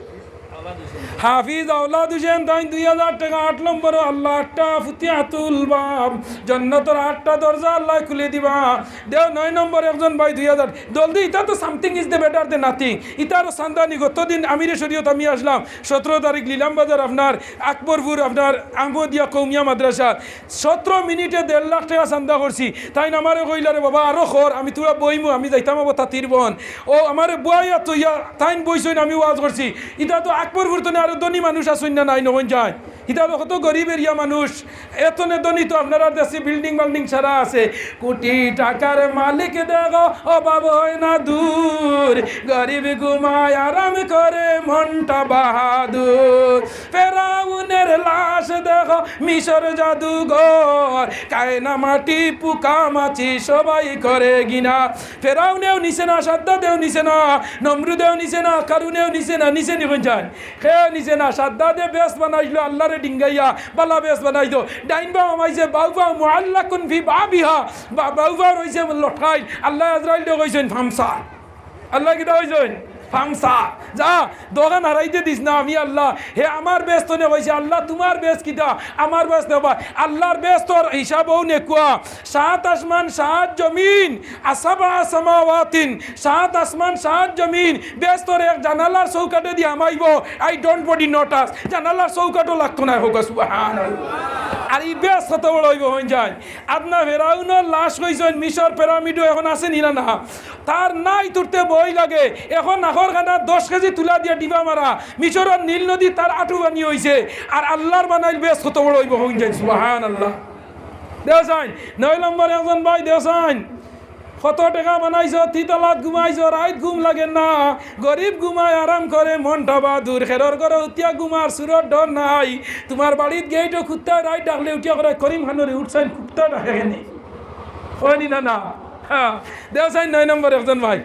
হাফিজ আওলাদ হুসেন তাইন দুই হাজার টেকা, আট নম্বর, আল্লাহ আটটা ফুতিহাতুল বাব, জন্নতর আটটা দরজা আল্লায় খুলি দিবা। দেও নয় নম্বর একজন ভাই দুই হাজার। জলদি, ইতা তো something is the better than nothing। ইতারও চান্দা নি, গত দিন আমিরে শরীয়ত আমি আছলাম, সতেরো তারিখ নিলাম বাজার আপনার আকবরপুর আপনার আহমদিয়া কৌমিয়া মাদ্রাসা, সতেরো মিনিটে দেড় লাখ টেকা চান্দা করছি। তাইন আমারে কইলা, "রে বাবা, আরো কর, আমি থুড়া বইমু, আমি যাইতাম অবো তাতির বন।" অউ আমারে বওয়াইয়া থইয়া তাইন বইছইন, আমি ওয়াজ করছি। ইতা তো আকবরপুর তনে আরো ধনী মানুষ আছইন না, নাই নকইন চাইন? ইতা তো কত গরিব এরিয়া মানুষ, এতনে ধনী তো আপনারার দেশে বিল্ডিং বাল্ডিং সারা আছে। কোটি টাকার মালিক দেখো, অভাব হয় না দূর। গরিব ঘুমায় আরাম করে মনটা বাহাদুর। ফেরাউনের লাশ দেখো, মিশর জাদুঘর। কায়না মাটি পোকা মাছি সবাই করে ঘৃণা। ফেরাউনেও নিছে না, সাদ্দাদেও নিছে না, নমরুদেও নিছে না, কারুনেও নিছে না, নিছে নি কইন চাইন? কেউ নিছে না। সাদ্দাদে বেহেস্ত বানাইলো, আল্লারে ডিঙ্গাইয়া বালা বেহেস্ত বানাইলো। ডাইন বাও হামাইছে, বাউ বাও মুআল্লাকুন ফি বাবিহা, বা-, বাউ বাও রইছে লটকাইল। আল্লায় আজরাইলরে কইছইন, "ফামসা।" আল্লায় কিতা কইছইন? "ফামসা। যা, দোকান হারাইতে দিস না, আমি আল্লাহ।" হে আমার বেহেস্ত নে কইছে, "আল্লাহ, তুমার বেহেস্ত কিতা? আমার বেহেস্ত নেবা।" আল্লাহর বেহেস্তর হিসাব অউ নেকুয়া। সাত আসমান, সাত জমিন, আসাবা সামাওয়াতিন, সাত আসমান, সাত জমিন, বেহেস্তর এক জানালার চৌকাঠেদি হামাইবো। I don't body not us, জানালার চৌকাঠও লাগতো নায়, কউক্কা সুবহানাল্লাহ। আর ই বেহেস্ত কত বড় অইবো কইন চাইন? আদনা ফেরাউনর লাশ কইছইন, মিশর পিরামিডও এখন আছে নি না? না, তার নাই তুলতে ভয় লাগে। এখন নাকর কানা দশ কেজি তুলা দিয়া ডিবা মারা, মিশরর নীল নদী তার আটু পানি অইছে। আর আল্লাহর বানাইল বেহেস্ত কত বড় অইবো কইন চাইন, সুবহানাল্লাহ। দেও চাইন, নয় নম্বর একজন ভাই, দেও চাইন। কত টেকা বানাইছো, তিতালাত ঘুমাইছো, রাইত ঘুম লাগে না। গরিব ঘুমায় আরাম করে, মনটা বাদুর। খেরর ঘরো উঠিয়া ঘুমার চুরর ডর নাই। তুমার বাড়িত গেইটো কুত্তায় রাইত ডাকলে উঠিয়া কয়, "করিম খানরে উঠ চাইন, কুত্তা ডাকে কেনে?" কয় নি না, না? হ্যাঁ, দেও চাইন নয় নম্বর একজন ভাই।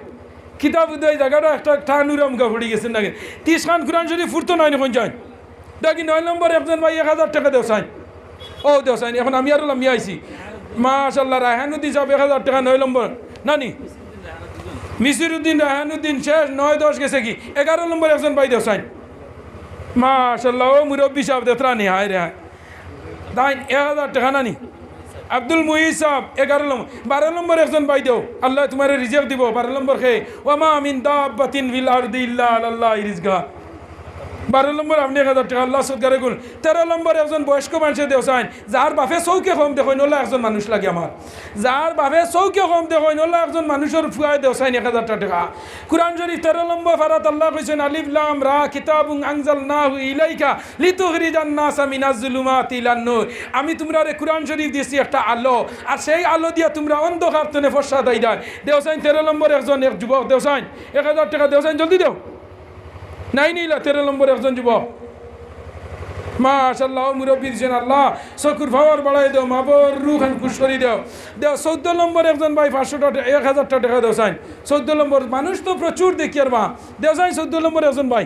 কিতাব উদয় জাগাটা একটা টানুরাম গা পড়ি গেছে নাকি? তিরিশ খান কুরআন শরীফ ফুরতো নায় নি কইন চাইন? দেখি নয় নম্বর একজন ভাই এক হাজার টেকা দেও চাইন। ও দেও চাইন, এখন আমি আরো লামিয়া আইছি। মাশাআল্লাহ, রায়হানুদ্দিন সাব এক হাজার টেকা নয় নম্বর। নানি? মিসিরুদ্দিন, রায়হানুদ্দিন শেষ, নয় দশ গেছে কি? এগারো নম্বর একজন ভাই দেও চাইন। মাশাআল্লাহ, ও মুরব্বি সাব দেখরা নি, হায় রে হায়। তাইন এক হাজার টেকা নানি? আব্দুল মুহিত সাব এগারো নম্বর। বারো নম্বর একজন ভাই দেও, আল্লায় তুমারে রিজিক দিবো। বারো নম্বর কে? "ওয়া মা মিন দাব্বাতিন ফিল আরদি ইল্লা আলাল্লাহি রিজকুহা।" বারো নম্বর আপনে এক হাজার টেকা, আল্লাহ সদকারে কবুল। তেরো নম্বর একজন বয়স্ক মানষে দেও চাইন, যার বাপে চউখে কম দেখইন, অলা একজন মানুষ লাগে আমার। যার বাপে চউখে কম দেখইন, অলা একজন মানুষর ফুয়ায় দেও চাইন এক হাজার টেকা। কুরআন শরীফ তেরো নম্বর পারাত আল্লায় কইছইন, "আলিফ লাম রা, কিতাবুন আনজালনাহু ইলাইকা লিতুখরিজান নাসা মিনাজ জুলুমাতি ইলান নূর।" আমি তুমরারে কুরআন শরীফ দিছি একটা আলো, আর সেই আলো দিয়া তুমরা অন্ধকার তনে ফর্সা দাইরায়। দেও চাইন তেরো নম্বর একজন, এক যুবক, দেও চাইন এক হাজার টেকা, দেও চাইন, জলদি দেও। নাই নিলা তেরো নম্বর একজন যুবক। মাশাআল্লাহ, ও মুরব্বি দিছইন, আল্লাহ চকুর পাওয়ার বাড়াই দেও, মা বাবার রুহ খান খুশ করি দেও। দেও চৌদ্দ নম্বর একজন ভাই পাঁচশো টেকা, এক হাজার টেকা দেও চাইন। চৌদ্দ নম্বর মানুষ তো প্রচুর দেখিয়ার বা, দেও চাইন চৌদ্দ নম্বর একজন ভাই।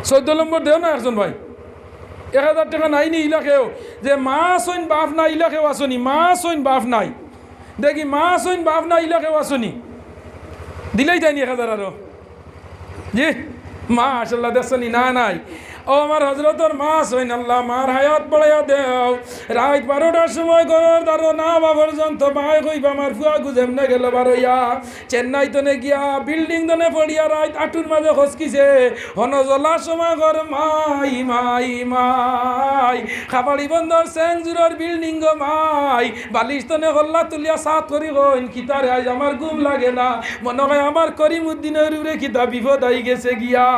চৌদ্দ নম্বর দেও না একজন ভাই। এক হাজার টেকা নাই নি ইলা কেউ? যে মা আছইন বাপ নাই ইলা কেউ আছো নি? মা আছইন বাপ নাই। দেখি মা আছইন বাপ নাই ইলা কেউ আছো নি? দিলাইতায় নি এক হাজার আরো। জি, মাশাআল্লাহ, দেখছো নি? না, নাই। ও আমার হজরতর মা আছইন, আল্লাহ মার হায়াত বাড়াইয়া দেও। রাইত বারোটার সময় ঘরর দ্বারো না বা পর্যন্ত মায় কইবা, "আমার ফুয়া গু যেমনে গেল বারইয়া, চেন্নাই তনে গিয়া বিল্ডিং তনে পড়িয়া রাইত আটুর মাঝে খসকিছে।" হনো জ্বলার সময় ঘর মাই, মাই, মাই। খাবাড়ি বন্দর সেংজুরর বিল্ডিং গো মাই। বালিশ তনে হল্লা তুলিয়া সাত করি কইন, "কিতারে আইজ আমার ঘুম লাগে না। মনো কয় আমার করিমউদ্দিনর উপরে কিতা বিপদ আই গেছে গিয়া।"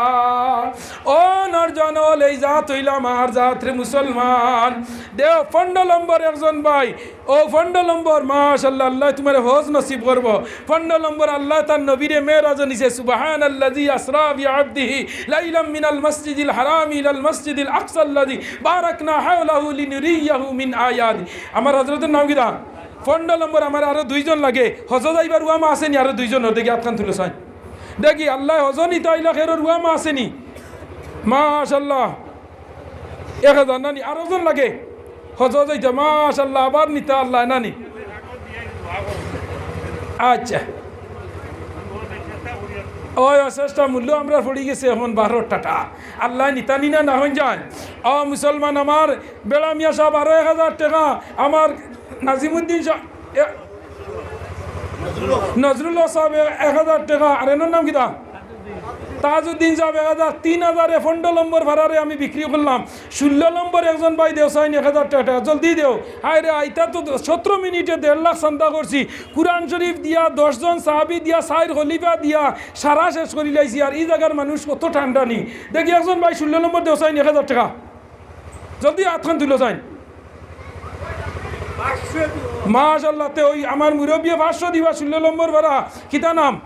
ও নরজন, ও লেই জাত অইলা আমার জাত রে মুসলমান। দেও পনেরো নম্বর একজন ভাই, ও পনেরো নম্বর, মাশাআল্লাহ, আল্লায় তুমারে হজ নসিব করবো। পনেরো নম্বর, আল্লায় তার নবীরে মেরাজো নিছে, সুবহানাল্লাযী আসরা বিআবদিহি লাইলাম মিনাল মসজিদিল হারামি ইলাল মসজিদিল আকসাল্লাযী বারাকনা হাওলাহু লিনুরিয়াহু মিন আয়াতি। আমার হজরতর নাম কিতা? পনেরো নম্বর, আমার আরো দুইজন লাগে। হজো যাইবার উয়ামা আছে নি আরো দুইজন? দেখি আতখান তুলো চাইন। দেখি, আল্লায় হজো নিতা আইলা কেউর উয়ামা আছে নি? মাশাআল্লাহ। এক হাজার নানি, আরো জন লাগে? হজো যাইতা, মাশাআল্লাহ, আবার নিতা আল্লায় নানি। আচ্ছা। ওই অশেষটা মূল্য আমরা পড়ি গেছে এখন বারো টাকা। আল্লায় নিতা নি না, না কইন চাইন? ও মুসলমান, আমার বেড়া মিয়া সাব আরো এক হাজার টেকা, আমার নাজিমুদ্দিন সাব, এ-, নজরুল হক সাব এ-, এক হাজার টেকা, আর এনর নাম কিতা? তাজউদ্দিন সাব এক হাজার, তিন হাজারে পনরো নম্বর পারারে আমি বিক্রি করলাম। ষোলো নম্বর একজন ভাই দেও চাইন এক হাজার টেকা, টেকা জলদি দেও। হায় রে, আইতা তো সতেরো মিনিটে দেড় লাখ চান্দা করছি। কুরআন শরীফ দিয়া, দশ জন সাহাবী দিয়া, চাইর খলিফা দিয়া সারা শেষ করিলাইছি। আর ই জাগার মানুষ কত ঠান্ডা নি। দেখি একজন ভাই ষোলো নম্বর দেও চাইন এক হাজার টেকা। জলদি আতখান তুলো চাইন। মাশাআল্লাহ, তে ওই আমার মুরব্বিয়ে পাঁচশো দিবা, ষোলো নম্বর পারা। কিতা নাম?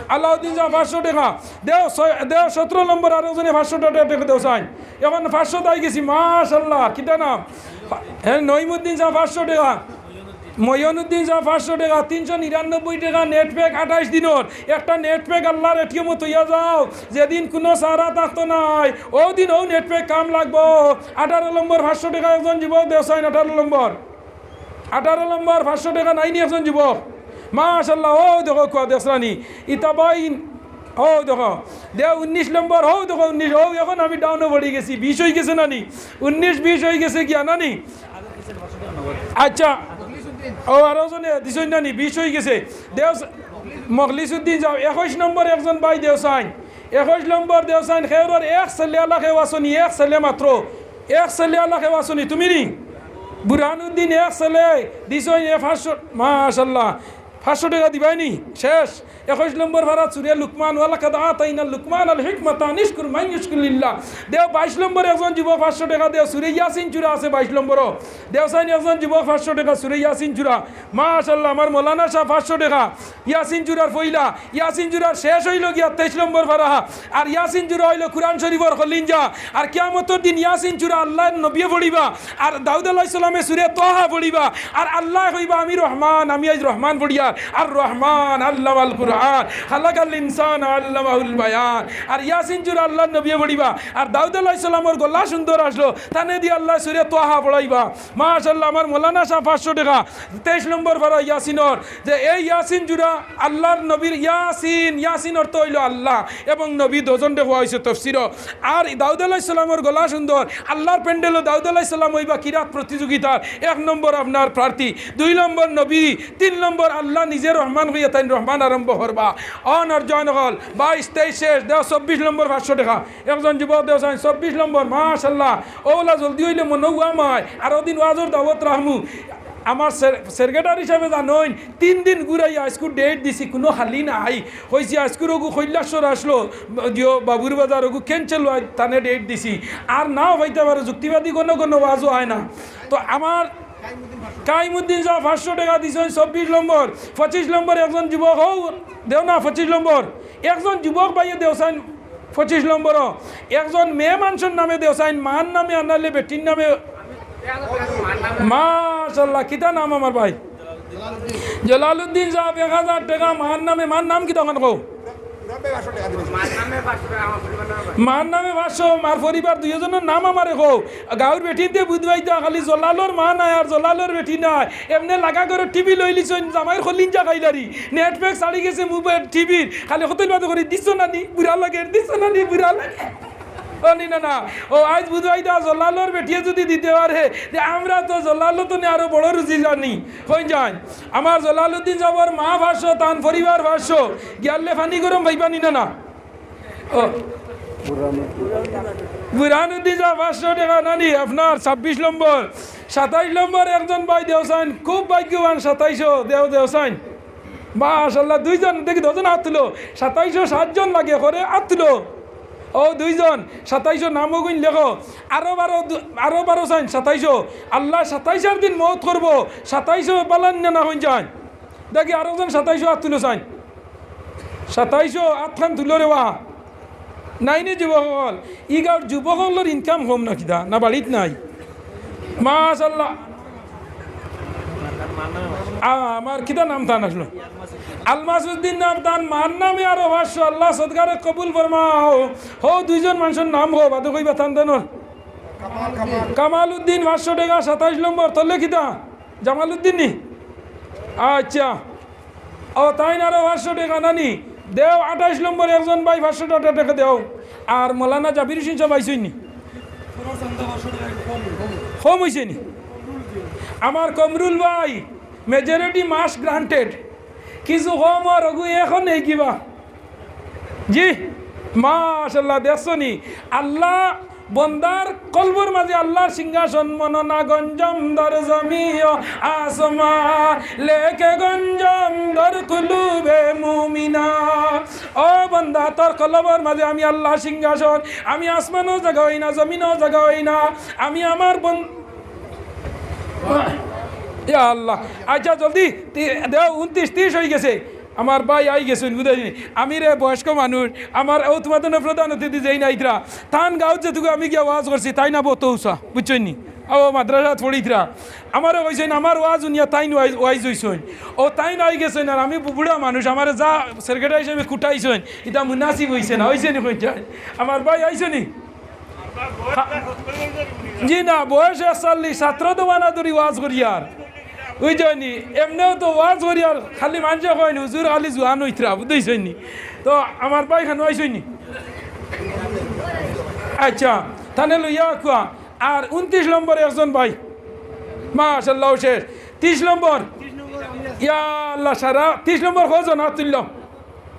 আলাউদ্দিন সাব পাঁচশো টেকা। দেও ছয়, দেও সতেরো নম্বর আরো জনে পাঁচশো টেকা, টেকা দেও চাইন। এখন পাঁচশো দাই গেছি, মাশাআল্লাহ। কিতা নাম? হ্যাঁ, নইমুদ্দিন সাব পাঁচশো টেকা। ময়নুদ্দিন সাব পাঁচশো টেকা, তিনশো নিরানব্বই টেকা নেট প্যাক আঠাইশ দিনর। একটা নেট প্যাক আল্লাহর এটিএমও তৈয়া যাও, যেদিন কুনু সারা থাকতো নাই, ও দিন ও নেট প্যাক কাম লাগবো। আঠারো নম্বর পাঁচশো টেকা একজন যুবক দেও চাইন, আঠারো নম্বর। আঠারো নম্বর পাঁচশো টেকা নাইনি একজন যুবক। মাশাআল্লাহ, ও দেখো কুয়া দেশরানি। ইতা ভাই, ও দেখো, দে উনিশ নম্বর, ও দেখো উনিশ, ও এখন আমি ডাউনো পড়ি গেছি, বিশ হই গেছে নানি, উনিশ বিশ হই গেছে গিয়া নানি। আচ্ছা, ও আরো জনে দিছইন নানি, বিশ হই গেছে। দেও মখলিসুদ্দিন সাব, একুশ নম্বর একজন ভাই দেও চাইন, একুশ নম্বর দেও চাইন, খেউরর এক ছেলে আলা খেউ আছনি, এক ছেলে মাত্র, এক ছেলে আলা খেউ আছনি, তুমি নি? বুরহানুদ্দিন এক ছেলে, দিছইন এ পাঁচশো, মাশাআল্লাহ, পাঁচশো টেকা দিবাই নি? শেষ। একুশ নম্বর পারা সুরে লুকমান, ওয়ালাকাদ আতাইনা লুকমানাল হিকমাতা আনিশকুর মাইয়াশকুর লিল্লাহ। দেও বাইশ নম্বর একজন যুবক পাঁচশো টেকা দেও, সুরে ইয়াসিন সুরা আছে বাইশ নম্বরও। দেও চাইন একজন যুবক পাঁচশো টেকা, সুরে ইয়াসিন সুরা। মাশাআল্লাহ, আমার মৌলানা সাব পাঁচশো টেকা। ইয়াসিন সুরার পয়লা, ইয়াসিন সুরার শেষ অইলো গিয়া তেইশ নম্বর পারা। আর ইয়াসিন সুরা অইলো কুরআন শরীফর কলিঞ্জা। আর কিয়ামতর দিন ইয়াসিন সুরা আল্লাহর নবীয়ে পড়িবা। আর দাউদ আলাইহিস সালামে সুরে তাহা পড়িবা। আর আল্লায় কইবা, "আমি রহমান, আমি আইজ রহমান পড়িয়ার।" আর রহমান আল্লামাল কুরআন, খালাকাল ইনসানা আল্লামাহুল বায়ান। আর ইয়াসিন সুরা আল্লাহর নবীয়ে পড়িবা। আর দাউদ আলাইহিস সালামর গলা সুন্দর আছলো, তানে দি আল্লায় সুরে তাহা পড়াইবা। মাশাআল্লাহ, আমার মৌলানা সাব পাঁচশো টেকা, তেইশ নম্বর পারা ইয়াসিনর, যে এই ইয়াসিন সুরা আল্লাহর নবীর ইয়াসিন, ইয়াসিন অর্থ অইলো আল্লাহ এবং নবী, দুইজনরে কওয়া অইছে তফসিরও। আর দাউদ আলাইহিস সালামর গলা সুন্দর, আল্লাহর প্যান্ডেলো দাউদ আলাইহিস সালাম অইবা কিরাত প্রতিযোগিতার এক নম্বর আপনার প্রার্থী, দুই নম্বর নবী, তিন নম্বর আল্লাহ নিজে রহমান কইয়া তাইন রহমান আরম্ভ করবা। অন আর জয়ন হল বাইশ তেইশ শেষ, দেও চব্বিশ নম্বর পাঁচশো টেকা। একজন যুবক দেও চাইন চব্বিশ নম্বর, মাশাআল্লাহ। ওলা জলদি অইলে মনো অয় মায়, আরো দিন ওয়াজর দাওয়াত রাখমু। আমার সে-, সেক্রেটারি সাবে জানইন, তিন দিন ঘুরাইয়া আইজকুর ডেট দিছি, কুনু খালি নাই। কইছি আইজকুর ওগু কৈলাসহর আছলো, দিও বাবুর বাজার ওগু cancel অয়, তানে ডেট দিছি। আর নাও পাইতা পারো, যুক্তিবাদী কুনু কুনু ওয়াজও অয় না। তো আমার কাইমুদ্দিন সাব পাঁচশো টেকা দিছইন চব্বিশ নম্বর, পঁচিশ নম্বর একজন যুবক, হউ দেও না পঁচিশ নম্বর, একজন যুবক ভাইয়ে দেও চাইন পঁচিশ নম্বরও, একজন মেয়ে মানুষর নামে দেও চাইন, মার নামে আনাইলে বেটির নামে। মাশাআল্লাহ, কিতা নাম আমার ভাই? জালালউদ্দিন সাব এক হাজার টেকা মার নামে, মার নাম কিতা অখান কও? মার নামে পাঁচশো, মার পরিবার দুইজনর নাম আমারে কও। গাউর বেটিন্তে বুঝবাইতা খালি জলালর মা নাই আর জলালর বেটি নাই। এমনে লাগা ঘরর টিভি লইলিছইন, জামাইর কলিঞ্জা খাইলারি। নেট প্যাক ছাড়ি গেছে মোবাইল টিভির। খালি কতল বাদে করি, "দিছো না নি? বুড়া লাগে, দিছো না নি? বুড়া লাগে।" ও নি না না। ও আইজ বুঝবাইতা জলালর বেটিয়ে যুদি দিতে পারে, তে আমরা তো জলালো তো নি আরো বড় রুজি জানি। কই যাইন? আমার জলালউদ্দিন সাবর মা পাঁচশো, তান পরিবার পাঁচশো। গিয়ালে পানি গরম পাইবা নি না না? ও। বুরহানুদ্দিন সাব পাঁচশো টেকা নানি, আপনার ছাব্বিশ নম্বর। সাতাইশ নম্বর একজন ভাই দেও চাইন, খুব ভাগ্যবান সাতাইশো, দেও, দেও চাইন। মাশাআল্লাহ, দুইজন, দেখি দুইজন আত তুলো। সাতাইশো সাতজন লাগে করে আত তুলো। ও দুইজন, সাতাইশো নাম ওগুইন লেখো। আরো বারো দু-, আরো বারো চাইন সাতাইশো। আল্লাহ সাতাইশর দিন মউত করবো, সাতাইশো পালান না, না হইন যাইন। দেখি আরো জন সাতাইশো আত তুলো চাইন। সাতাইশো আতখান তুলো রে বা। নাই নি যুবক অকল? ই গাউর যুবক অকলর income কম না কিতা? না বাড়িত নাই? মাশাআল্লাহ। আ-, আমার কিতা নাম তান আছলো? আলমাসউদ্দিন নাম তান, মার নামে আরো পাঁচশো। আল্লাহ সদকারে কবুল ফরমাও। হউ দুইজন মানুষর নাম কও, বাদে কইবা তান তানর। কামালউদ্দিন পাঁচশো টেকা, সাতাইশ নম্বর। তলে কিতা? জামালউদ্দিন নি? আচ্ছা। ও, তাইন আরো পাঁচশো টেকা নানি? দেও, আঠাইশ নম্বর একজন ভাই পাঁচশো টেকা দেও। আর মৌলানা জাবির হোসেন সাব আইছইন নি? কম অইছে নি? আমার কমরুল ভাই, majority marks granted। কিছু কম আর ওগু এখন নেই কিবা? জি? মাশাআল্লাহ, দেখছো নি? আল্লাহ বন্দার কলবর মাঝে আল্লাহর সিংহাসন, মনো না গঞ্জম দর জমিও আসমা, লেকে গঞ্জম দর কুলুবে মুমিনা। ও বন্দা, তোর কলবর মাঝে আমি আল্লাহর সিংহাসন, আমি আসমানও জাগা অই না, জমিনও জাগা অই না, আমি আমার বন-, ইয়া আল্লাহ। আচ্ছা, জলদি তি-, দেও, ঊনত্রিশ, ত্রিশ অই গেছে। আমার ভাই আই গেছইন, বুঝাইনি। আমি রে বয়স্ক মানুষ, আমার ও তোমাদের প্রধান অতিথি যেইন আইতরা, তান গাঁওত যেটুকু আমি গিয়া ওয়াজ করছি, তাইন আবো তো উষা, বুঝছইন নি? ও মাদ্রাসাত পড়িতরা। আমারে কইছইন, আমার ওয়াজ হুনিয়া তাইন ওয়াইজ, ওয়াইজ অইছইন। ও তাইন আই গেছইন, আর আমি বু-, বুড়া মানুষ, আমারে যা সেক্রেটারি হিসাবে কুটাইছইন, ইটা মুনাসিব অইছে না, অইছে নি কইছইন? আমার ভাই আইছে নি? জি না, বয়স একচল্লিশ, ছাত্র দোকানা ধরি ওয়াজ করিয়ার। বুঝছইন নি? এমনেও তো ওয়াজ করিয়ার, খালি মানষে কইন, "হুজুর খালি জুয়ান অইতরা", বুঝছইন নি? তো আমার ভাই খানো আইছইন নি? আচ্ছা, তানে লইয়া কুয়া। আর ঊনত্রিশ নম্বর একজন ভাই। মাশাআল্লাহ, শেষ। ত্রিশ নম্বর। ইয়া আল্লাহ, সারা ত্রিশ নম্বর কয়জন আত তুললাম?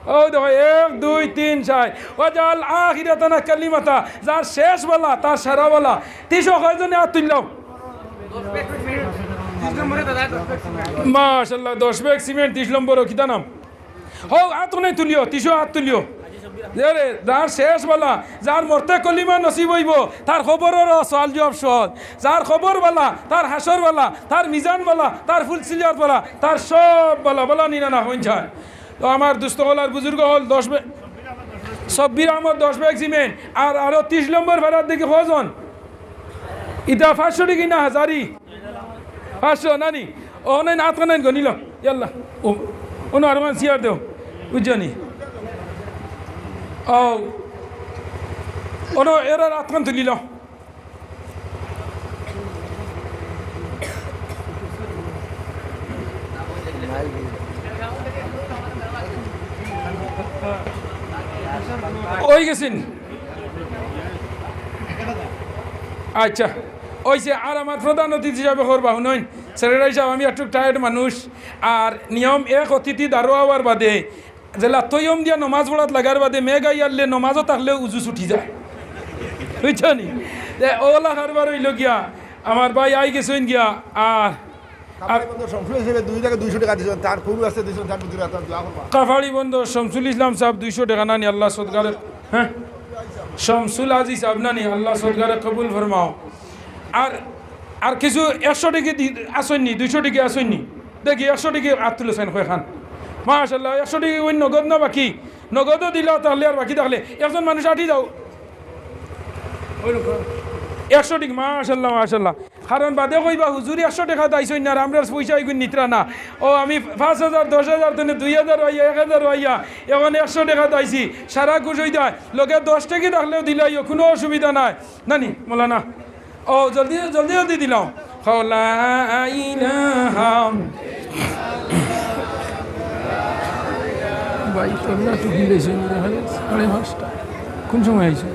ও দেখো, এক, দুই, তিন, চাইর। ওয়াজাল আখিরাতানা কালিমাতা, যার শেষ বালা, তার সারা বালা। ত্রিশো কয়জনে আত তুললাম? মাশাআল্লাহ, দশ ব্যাগ সিমেন্ট, ত্রিশ নম্বর, ও কিতা নাম? হো, আত কোনে তুলিও, ত্রিশো আত তুলিও। এরে, যার শেষ বালা, যার মরতে কলিমা নসিব অইবো, তার কবরর সওয়াল জবাব সহজ। যার কবর বালা, তার হাশর বালা, তার মিজান বালা, তার ফুলসিরাত বালা, তার সব বালা, বালা নিনা না হইন যায়। তো আমার দুস্ত অকল আর বুজুর্গ অকল দশ বে-, সব্বির আহমদ দশ ব্যাগ সিমেন্ট, আর আরো ত্রিশ নম্বর ফেরার দিকে কয়জন? ইটা পাঁচশো টেকা না হাজারি? পাঁচশো নানি? ও নাই না, আতখান গনিল। ইয়াল্লা। ও, অনো আরো মান চেয়ার দেও। বুঝছো নি? ও, অনো এরার আতখান তুলিল। অই গেছে নি? আচ্ছা, অইছে। আর আমার প্রধান অতিথি হিসাবে করবা, হুনইন, সেক্রেটারি সাব, আমি একটু টায়ার্ড মানুষ, আর নিয়ম এক অতিথি দাঁড়াওয়ার বাদে যেলা তৈয়ম দিয়া নমাজ পড়াত লাগার বাদে মেঘ আইয়ারলে নমাজও থাকলে উজু ছুটি যায়, বুঝছো নি? তে ওলা কারবার অইল গিয়া, আমার ভাই আই গেছইন গিয়া, আর, আর কাফালি বন্দর শমসুল হিসেবে দুই জায়গায় দুইশো টেকা দিছইন, তার কুরু আছে দুইশো, তার ভিতরে আপনার দোয়া করবা। কাফালি বন্দর শমসুল ইসলাম সাব দুইশো টেকা নানি, আল্লাহ সদগারে, হ্যাঁ, শমসুল আজি সাব নানি, আল্লাহ সদগারে কবুল ফরমাও। আর, আর কিছু একশো টেকা দি-, আছইন নি, দুইশো টেকা আছইন নি? দেখি, একশো টেকা আত তুলেছইন কয়খান। মাশাআল্লাহ, একশো টেকা অইন নগদ না বাকি? নগদও দিলা তাহলে আর বাকি থাকলে একজন মানুষ আটি যাও। একশো টেকা, মাশাআল্লাহ, মাশাআল্লাহ। কারণ বাদে কইবা, "হুজুর একশো টেকা দাইছইন না, আর আমরার পয়সা ইগুন নিতরা না।" ও, আমি পাঁচ হাজার, দশ হাজার, তনে দুই হাজার অইয়া, এক হাজার অইয়া, এখন একশো টেকা দাইছি, সারা খুশ অই যায়। লগে দশ টেকা থাকলেও দিলাইও, কুনু অসুবিধা নাই। নানি, মৌলানা। ও, জলদি, জলদি, জলদি দিলাও। কও লা ইলাহা। ভাই, তোমরা তো ভিড় হয়েছে, মনে হয় সাড়ে পাঁচটা। কোন সময় আইছো?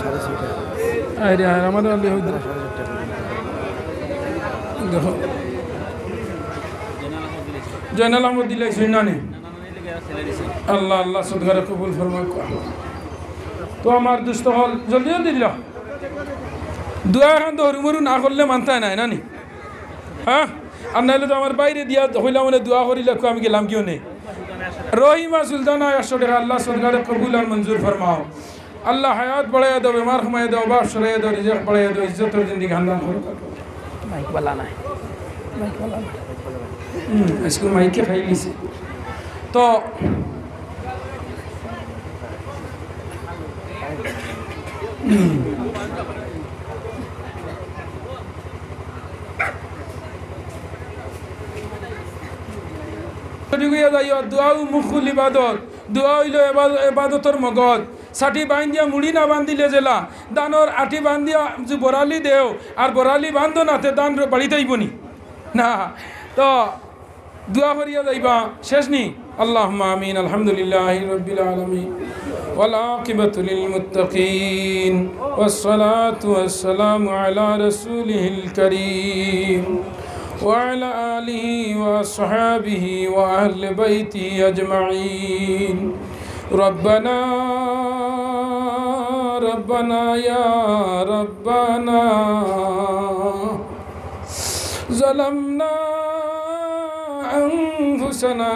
সাড়ে ছয়টা। আরে, আর আমাদের আগে হয়তো। সাড়ে চারটা। দেখো। জয়নাল আহমদ দিলাই শুননা নি? আল্লাহ, আল্লাহ সদগারে কবুল ফরমাক। তো আমার দুস্ত অকল, জলদি জলদি দিলাও। দোয়া এখান তো হুরুমুরু না করলে মানতায় নাই, নানি? হ্যাঁ? আর নাইলে তো আমার বাইরে দিয়া কইলাম, মানে, দোয়া করিলে আমি গেলাম কিও নে। রহিমা সুলতানা একশো টেকা, আল্লাহ সদগারে কবুল আর মঞ্জুর ফরমাও। আল্লাহ হায়াত বাড়াইয়া দাও, বেমার কমাইয়া দাও, অভাব সরাইয়া দাও, রিজিক বাড়াইয়া দাও, ইজ্জতর জিন্দেগি হান্দান করো। মাইক বালা নাই। মাইক বালা নাই। হুম, আজকে মাইকে খাই নিছে। তো, হুম। দোয়াও মুখুল ইবাদত, দোয়া অইলো এবাদ-, এবাদতর মগজ। ছাটি বাইন্দিয়া মুড়ি না বান্দিলে যেলা, ধানর আটি বান্দিয়া যে বরালি দেও, আর বরালি বান্ধো না, তে ধান বাড়িত আইবো নি? না। তো দোয়া করিয়া যাইবা, শেষ নি? اللهم آمين. الحمد لله رب العالمين. والعاقبة للمتقين. والصلاة والسلام على رسوله الكريم. وعلى آله وأصحابه وأهل بيته أجمعين. ربنا ربنا يا ربنا ظلمنا أنفسنا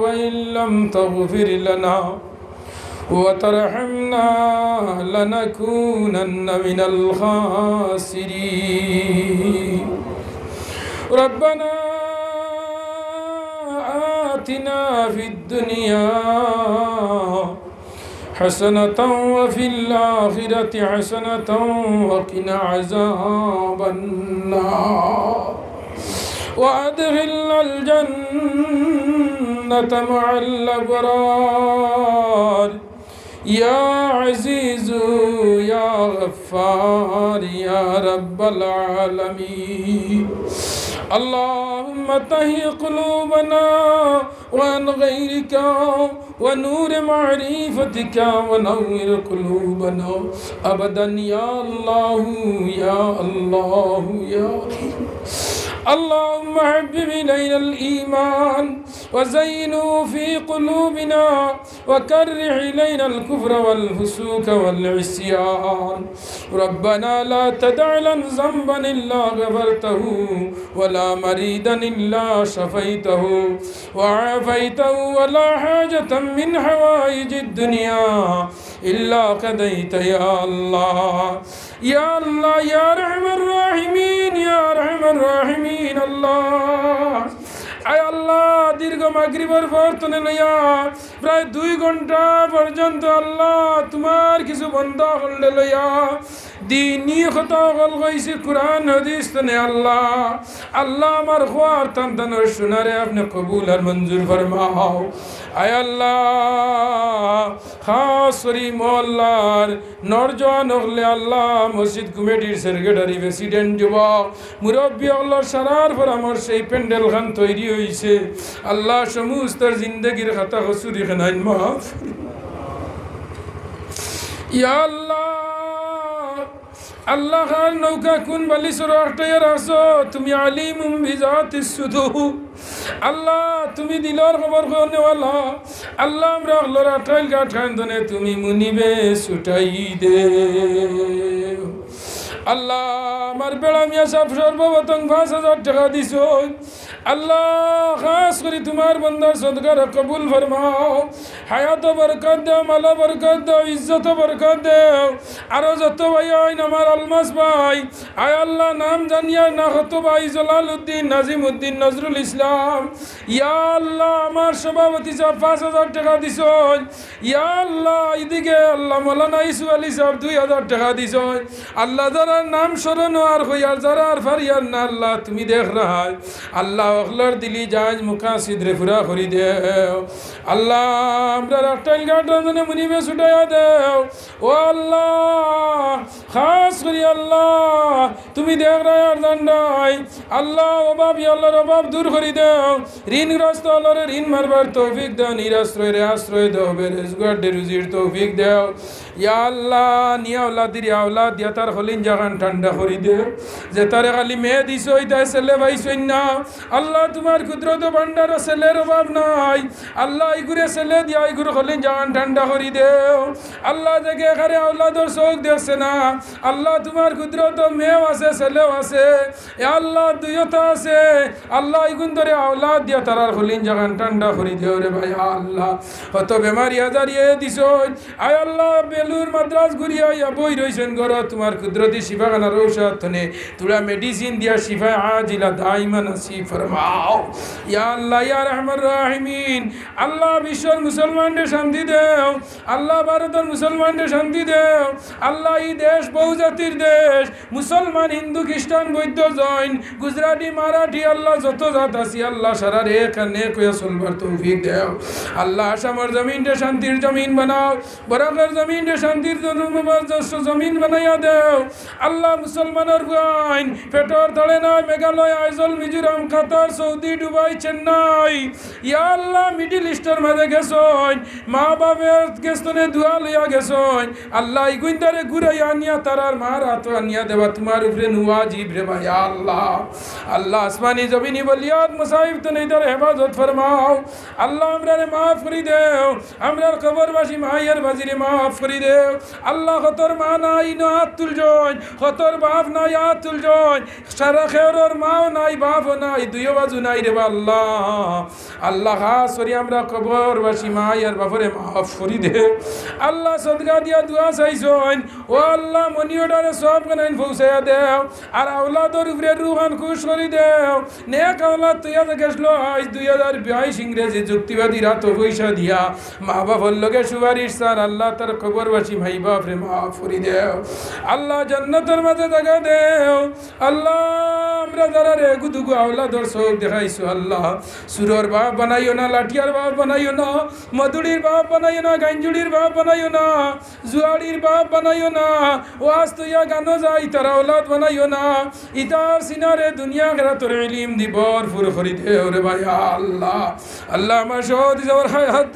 وإن لم تغفر لنا وترحمنا لنكونن من الخاسرين. ربنا آتنا في الدنيا حسنة وفي الآخرة حسنة وقنا عذاب النار. وأدخلنا الجنة مع الأبرار. يا عزيز يا غفار يا رب العالمين. اللهم طهر قلوبنا وعن غيرك ونور معرفتك ونور قلوبنا أبدا يا الله، يا الله، يا الله. اللهم حبب إلينا الإيمان وزينه في قلوبنا وكره إلينا الكفر والفسوق والعصيان. ربنا لا تدع لنا ذنبا إلا غفرته ولا مريضا إلا شفيته وعافيته ولا حاجة من حوائج الدنيا إلا قضيت يا الله. يا الله يا أرحم الراحمين يا أرحم الراحمين الله. আয় আল্লাহ, দীর্ঘ মাগরিবর পর তনে লইয়া প্রায় দুই ঘন্টা পর্যন্ত আল্লাহ তুমার কিছু বন্দা অকলরে লইয়া দিনি কথা অকল কইছি, কুরআন হাদিস তনে আল্লাহ। আল্লাহ আমার কওয়ার তান তানর হুনারে আপনে কবুল আর মঞ্জুর ফরমাও। আয় আল্লাহ, খাছ করি মহল্লার নওজোয়ান অকলে আল্লাহ, মসজিদ কমিটির সেক্রেটারি, প্রেসিডেন্ট, যুবক, মুরব্বি অকলর সারার পরামর্শে এই প্যান্ডেল খান তৈরি অইছে। আল্লাহ, সমস্তর জিন্দেগির খাতা কসুর ইখান আইন মাফ। ইয়া আল্লাহ, আল্লাহ, কার নৌকা কুন বালিশর আটকাইয়া রাখছো, তুমি আলিমুম বিজাতিস সুদূর। আল্লাহ, তুমি দিলর খবর কওনেওয়ালা। আল্লাহ, আমরা অকলর আটাইল গাট খান তনে তুমি মুনিবে ছুটাই দেও। আল্লাহ, আমার বেড়া মিয়া সাব সর্বপ্রথম পাঁচ হাজার টেকা দিছইন। আল্লাহ, খাছ করি তুমার বন্দার সদকারে কবুল ফরমাও। হায়াতো বরকত দেও, মালো বরকত দেও, ইজ্জতো বরকত দেও। আরো যত ভাই আইন আমার আলমাস ভাই, আয় আল্লাহ, নাম জানিয়ার না, কত ভাই, জলালউদ্দিন, নাজিমউদ্দিন, নজরুল ইসলাম। ইয়া আল্লাহ, আমার সভাপতি সাব পাঁচ হাজার টেকা দিছইন। ইয়া আল্লাহ, ইদিকে আল্লাহ, মৌলানা ইসু আলী সাব দুই হাজার টেকা দিছইন। আল্লাহ, যারার নাম স্মরণ অর কইয়ার, যারার পারিয়ার না, আল্লাহ, তুমি দেখরায়। আল্লাহ, অকলর দিলি জায়েজ মুকাসিদরে পুরা করি দেও। আল্লাহ, আমরার আটাইল গাট তনে মুনিবে ছুটাইয়া দেও। ও আল্লাহ, খাছ করি আল্লাহ, তুমি দেখরায় আর জানরায়। আল্লাহ, অভাবী অকলর অভাব দূর করি দেও। ঋণগ্রস্ত অকলরে ঋণ মারবার তৌফিক দেও, নিরাশ্রয়রে আশ্রয় দেও, বেরোজগাররে রুজির তৌফিক দেও। ইয়া আল্লাহ, নিয়া আওলাদিরে আওলাদ দিয়া তার কলিজাখান ঠান্ডা করি দেও। যেতারে খালি মেয়ে দিছো, ইতায় ছেলে পাইছইন না। আল্লাহ, তুমার কুদরতো ভান্ডারো ছেলের অভাব নাই। আল্লাহ, ইগুরে ছেলে দিয়া ইগুর কলিজাখান ঠান্ডা করি দেও। আল্লাহ, যেগু একারে আওলাদর চউখ দেখছে না, আল্লাহ, তুমার কুদরতো মেয়েও আছে, ছেলেও আছে। এ আল্লাহ, দুইওটা আছে। আল্লাহ, ইগুন ধরে আওলাদ দিয়া তারার কলিজাখান ঠান্ডা করি দেও রে ভাই। আল্লাহ, কত বেমারি আজারি এ দিছইন। আয় আল্লাহ, বেলুর মাদ্রাজ ঘুরিয়া আইয়া বই রইছইন ঘরো, তুমার কুদরতি শিফাখানার ঔষধ তনে তুরা মেডিসিন দিয়া শিফায়ে আজিলা দাইমা নসিব ফরমাও। ইয়া আল্লাহ, ইয়া আরহামার রাহিমিন, আল্লাহ, বিশ্বর মুসলমানরে শান্তি দেও। আল্লাহ, ভারতর মুসলমানরে শান্তি দেও। আল্লাহ, ই দেশ বহুজাতির দেশ, মুসলমান, হিন্দু, খ্রিস্টান, বৌদ্ধ, জৈন, গুজরাটি, মারাঠি, আল্লাহ, যত জাত আছি, আল্লাহ, সারারে এক আর নেক অইয়া চলবার তৌফিক দেও। আল্লাহ, আসামর জমিনরে শান্তির জমিন বানাও, বরাকর জমিনরে শান্তির জমিন বানাইয়া দেও। আল্লাহ, মুসলমানর গুয়াইন, পেটর তলে নাই, মেঘালয়, আইজল, মিজোরাম, কাতার, সৌদি, দুবাই, চেন্নাই, ইয়া আল্লাহ, মিডল ইস্টর মাঝে গেছইন, মা বাপর গেছ তনে দোয়া লইয়া গেছইন। আল্লাহ, ইগুইনতারে ঘুরাইয়া আনিয়া তারার মার আতো আনিয়া দেওয়া তুমার উপরে নু ওয়াজিব রে ভাই আল্লাহ। আল্লাহ আসমানি জমিনি বলিয়াত মুসাইব তো নেই তার হেফাজত ফরমাও। আল্লাহ আমরারে মাফ করি দেও, আমরার কবরবাসী মাই আর বাজিরে মাফ করি দেও। আল্লাহ কতর মা নাই না আত তুলজইন, কতর বাপ নাই আত তুলজইন, সারা খেউরর মাও নাই, বাপও নাই, দুইও বাজু নাই রে বা আল্লাহ। আল্লাহ খাস করি আমরা কবরবাসী মাই আর বাপরে মাফ করি দে। আল্লাহ সদকা দিয়া দোয়া চাইছইন, ও আল্লাহ মনিওটারে সব কানাইন পৌঁছাইয়া দেও, আর আওলাদর উপরে রুহান খুশ করি দেও। নেক আওলাদ তুইয়া যে গেছলো আইজ দুই হাজার বাইশ ইংরেজি যুক্তিবাদী রাত পয়সা দিয়া মা বাপর লগে সুপারিশ চার, আল্লাহ তার কবরবাসী ভাই বাপরে মাফ করি দেও। আল্লাহ জান্নাতর মাঝে জাগা দেও। আল্লাহ, আমরা যারারে এগুদুগু আওলাদর চউখ দেখাইছো, আল্লাহ, চুরর বাপ বানাইও না, লাঠিয়ার বাপ বানাইও না, মদুড়ির বাপ বানাইও না, গাঞ্জুড়ির বাপ বানাইও না, জুয়াড়ির বাপ বানাইও না, ওয়াজ তইয়া গানো যায়, তারা আওলাদ বানাইও না। ইতার সিনারে দুনিয়া আখিরাতর ইলিম দি ভরপুর করি দেও রে ভাই আল্লাহ। আল্লাহ, আমার সহদি যাওয়ার হায়াত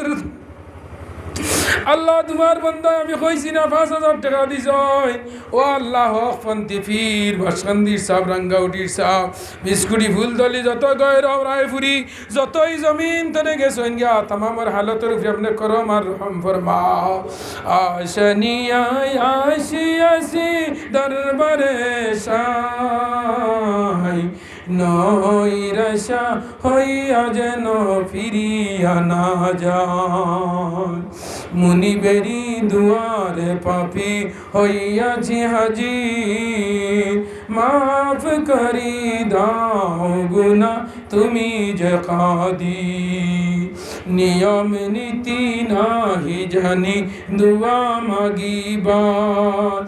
আল্লাহ, তুমার বন্দায় আমি কইছি না, পাঁচ হাজার টেকা দিছইন। ও আল্লাহ, হকপন্থী পীর, বাসকান্দির সাব, রাঙ্গাউটির সাব, বিস্কুটি, ফুলতলি, যত গয়রাও রায়পুরি, যতই জমিন তনে গেছইন গিয়া, তামামর হালতর উপরে আপনে করম আর রহম ফরমাও। আশানিয়ায় আসি আসি দরবারে শাহ, নৈরাশা হইয়া যেন ফিরিয়া না যায়। মুনিবেরি দুয়ারে পাপী হইয়াছি হাজির, মাফ করি দাও গুনা তুমি যে কাদির। নিয়ম নীতি নাহি জানি দোয়া মাগিবার,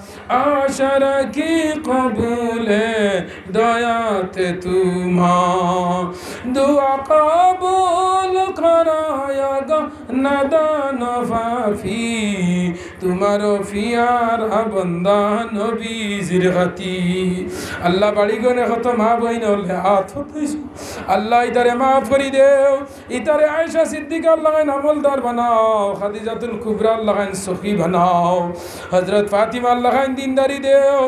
আশা রাখি কবুলে দয়াতে তুমার। দোয়া কবুল করায়া গো নাদান পাপী, তুমার পিয়ারা বন্দা নবীজির খাতির। আল্লাহ, বাড়ি গনে কত মা বইন অকলে আত উঠাইছো, আল্লাহ, ইতারে মাফ করি দেও। ইতারে আয়েশা সিদ্দিকার লাখান আমলদার বানাও, খাদিজাতুল কুবরার লাখান সখী বানাও, হযরত ফাতিমার লাখান দিনদারি দেও।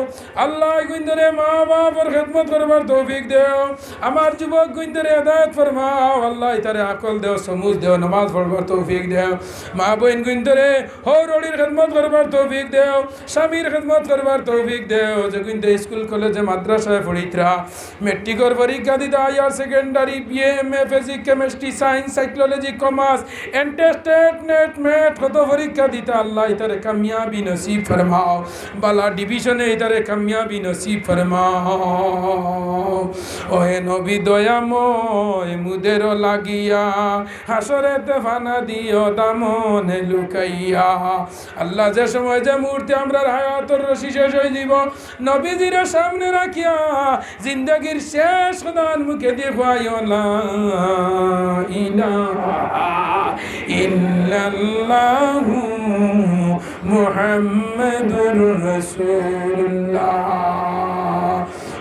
আল্লাহ, ইগুইনতরে মা বাপর খেদমত করবার তৌফিক দেও। আমার যুবকগুইনতরে হেদায়েত ফরমাও। আল্লাহ, ইতারে আকল দেও, সমুজ দেও, নামাজ পড়বার তৌফিক দেও। মা বইনগুইনতরে হউর হড়ির খেদমত করবার তৌফিক দেও, স্বামীর খেদমত করবার তৌফিক দেও। যেগুইনতে স্কুল, কলেজে, মাদ্রাসায় পড়িতরা, মেট্রিকর পরীক্ষা দিতা, higher secondary, BA, MA, physics, chemistry, science, psychology, commerce, entrance, TET, NET, MAT, কত পরীক্ষা দিতা, আল্লাহ, ইতারে কামিয়াবি নসিব ফরমাও, বালা ডিভিশনে ইতারে কামিয়াবি নসিব ফরমাও। ওহে নবী দয়াময়, মুদেরও লাগিয়া, হাশরেতে ফানা দিও দামনে লুকাইয়া। আল্লাহ, যে সময় যে মুহূর্তে আমরার হায়াতর রশি শেষ অইযিবো, নবীজিরে সামনে রাখিয়া জিন্দেগির শেষ খোদান মুখে দিয়া কইও লা ইলাহা ইল্লাল্লাহু মুহাম্মাদুর রাসূলুল্লাহ।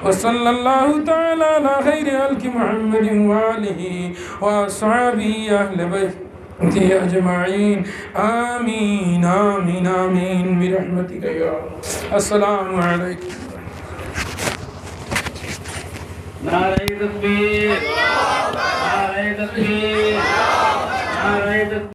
ওয়া সাল্লাল্লাহু তাআলা আলা খাইরি খালকি মুহাম্মাদিন ওয়া আলিহি ওয়া আসহাবিহি আহলে বাইত أجمعين. آمين، آمين، آمين، برحمتك يا رب. السلام عليكم. নারায়ে তাকবীর, নারায়ে তাকবীর,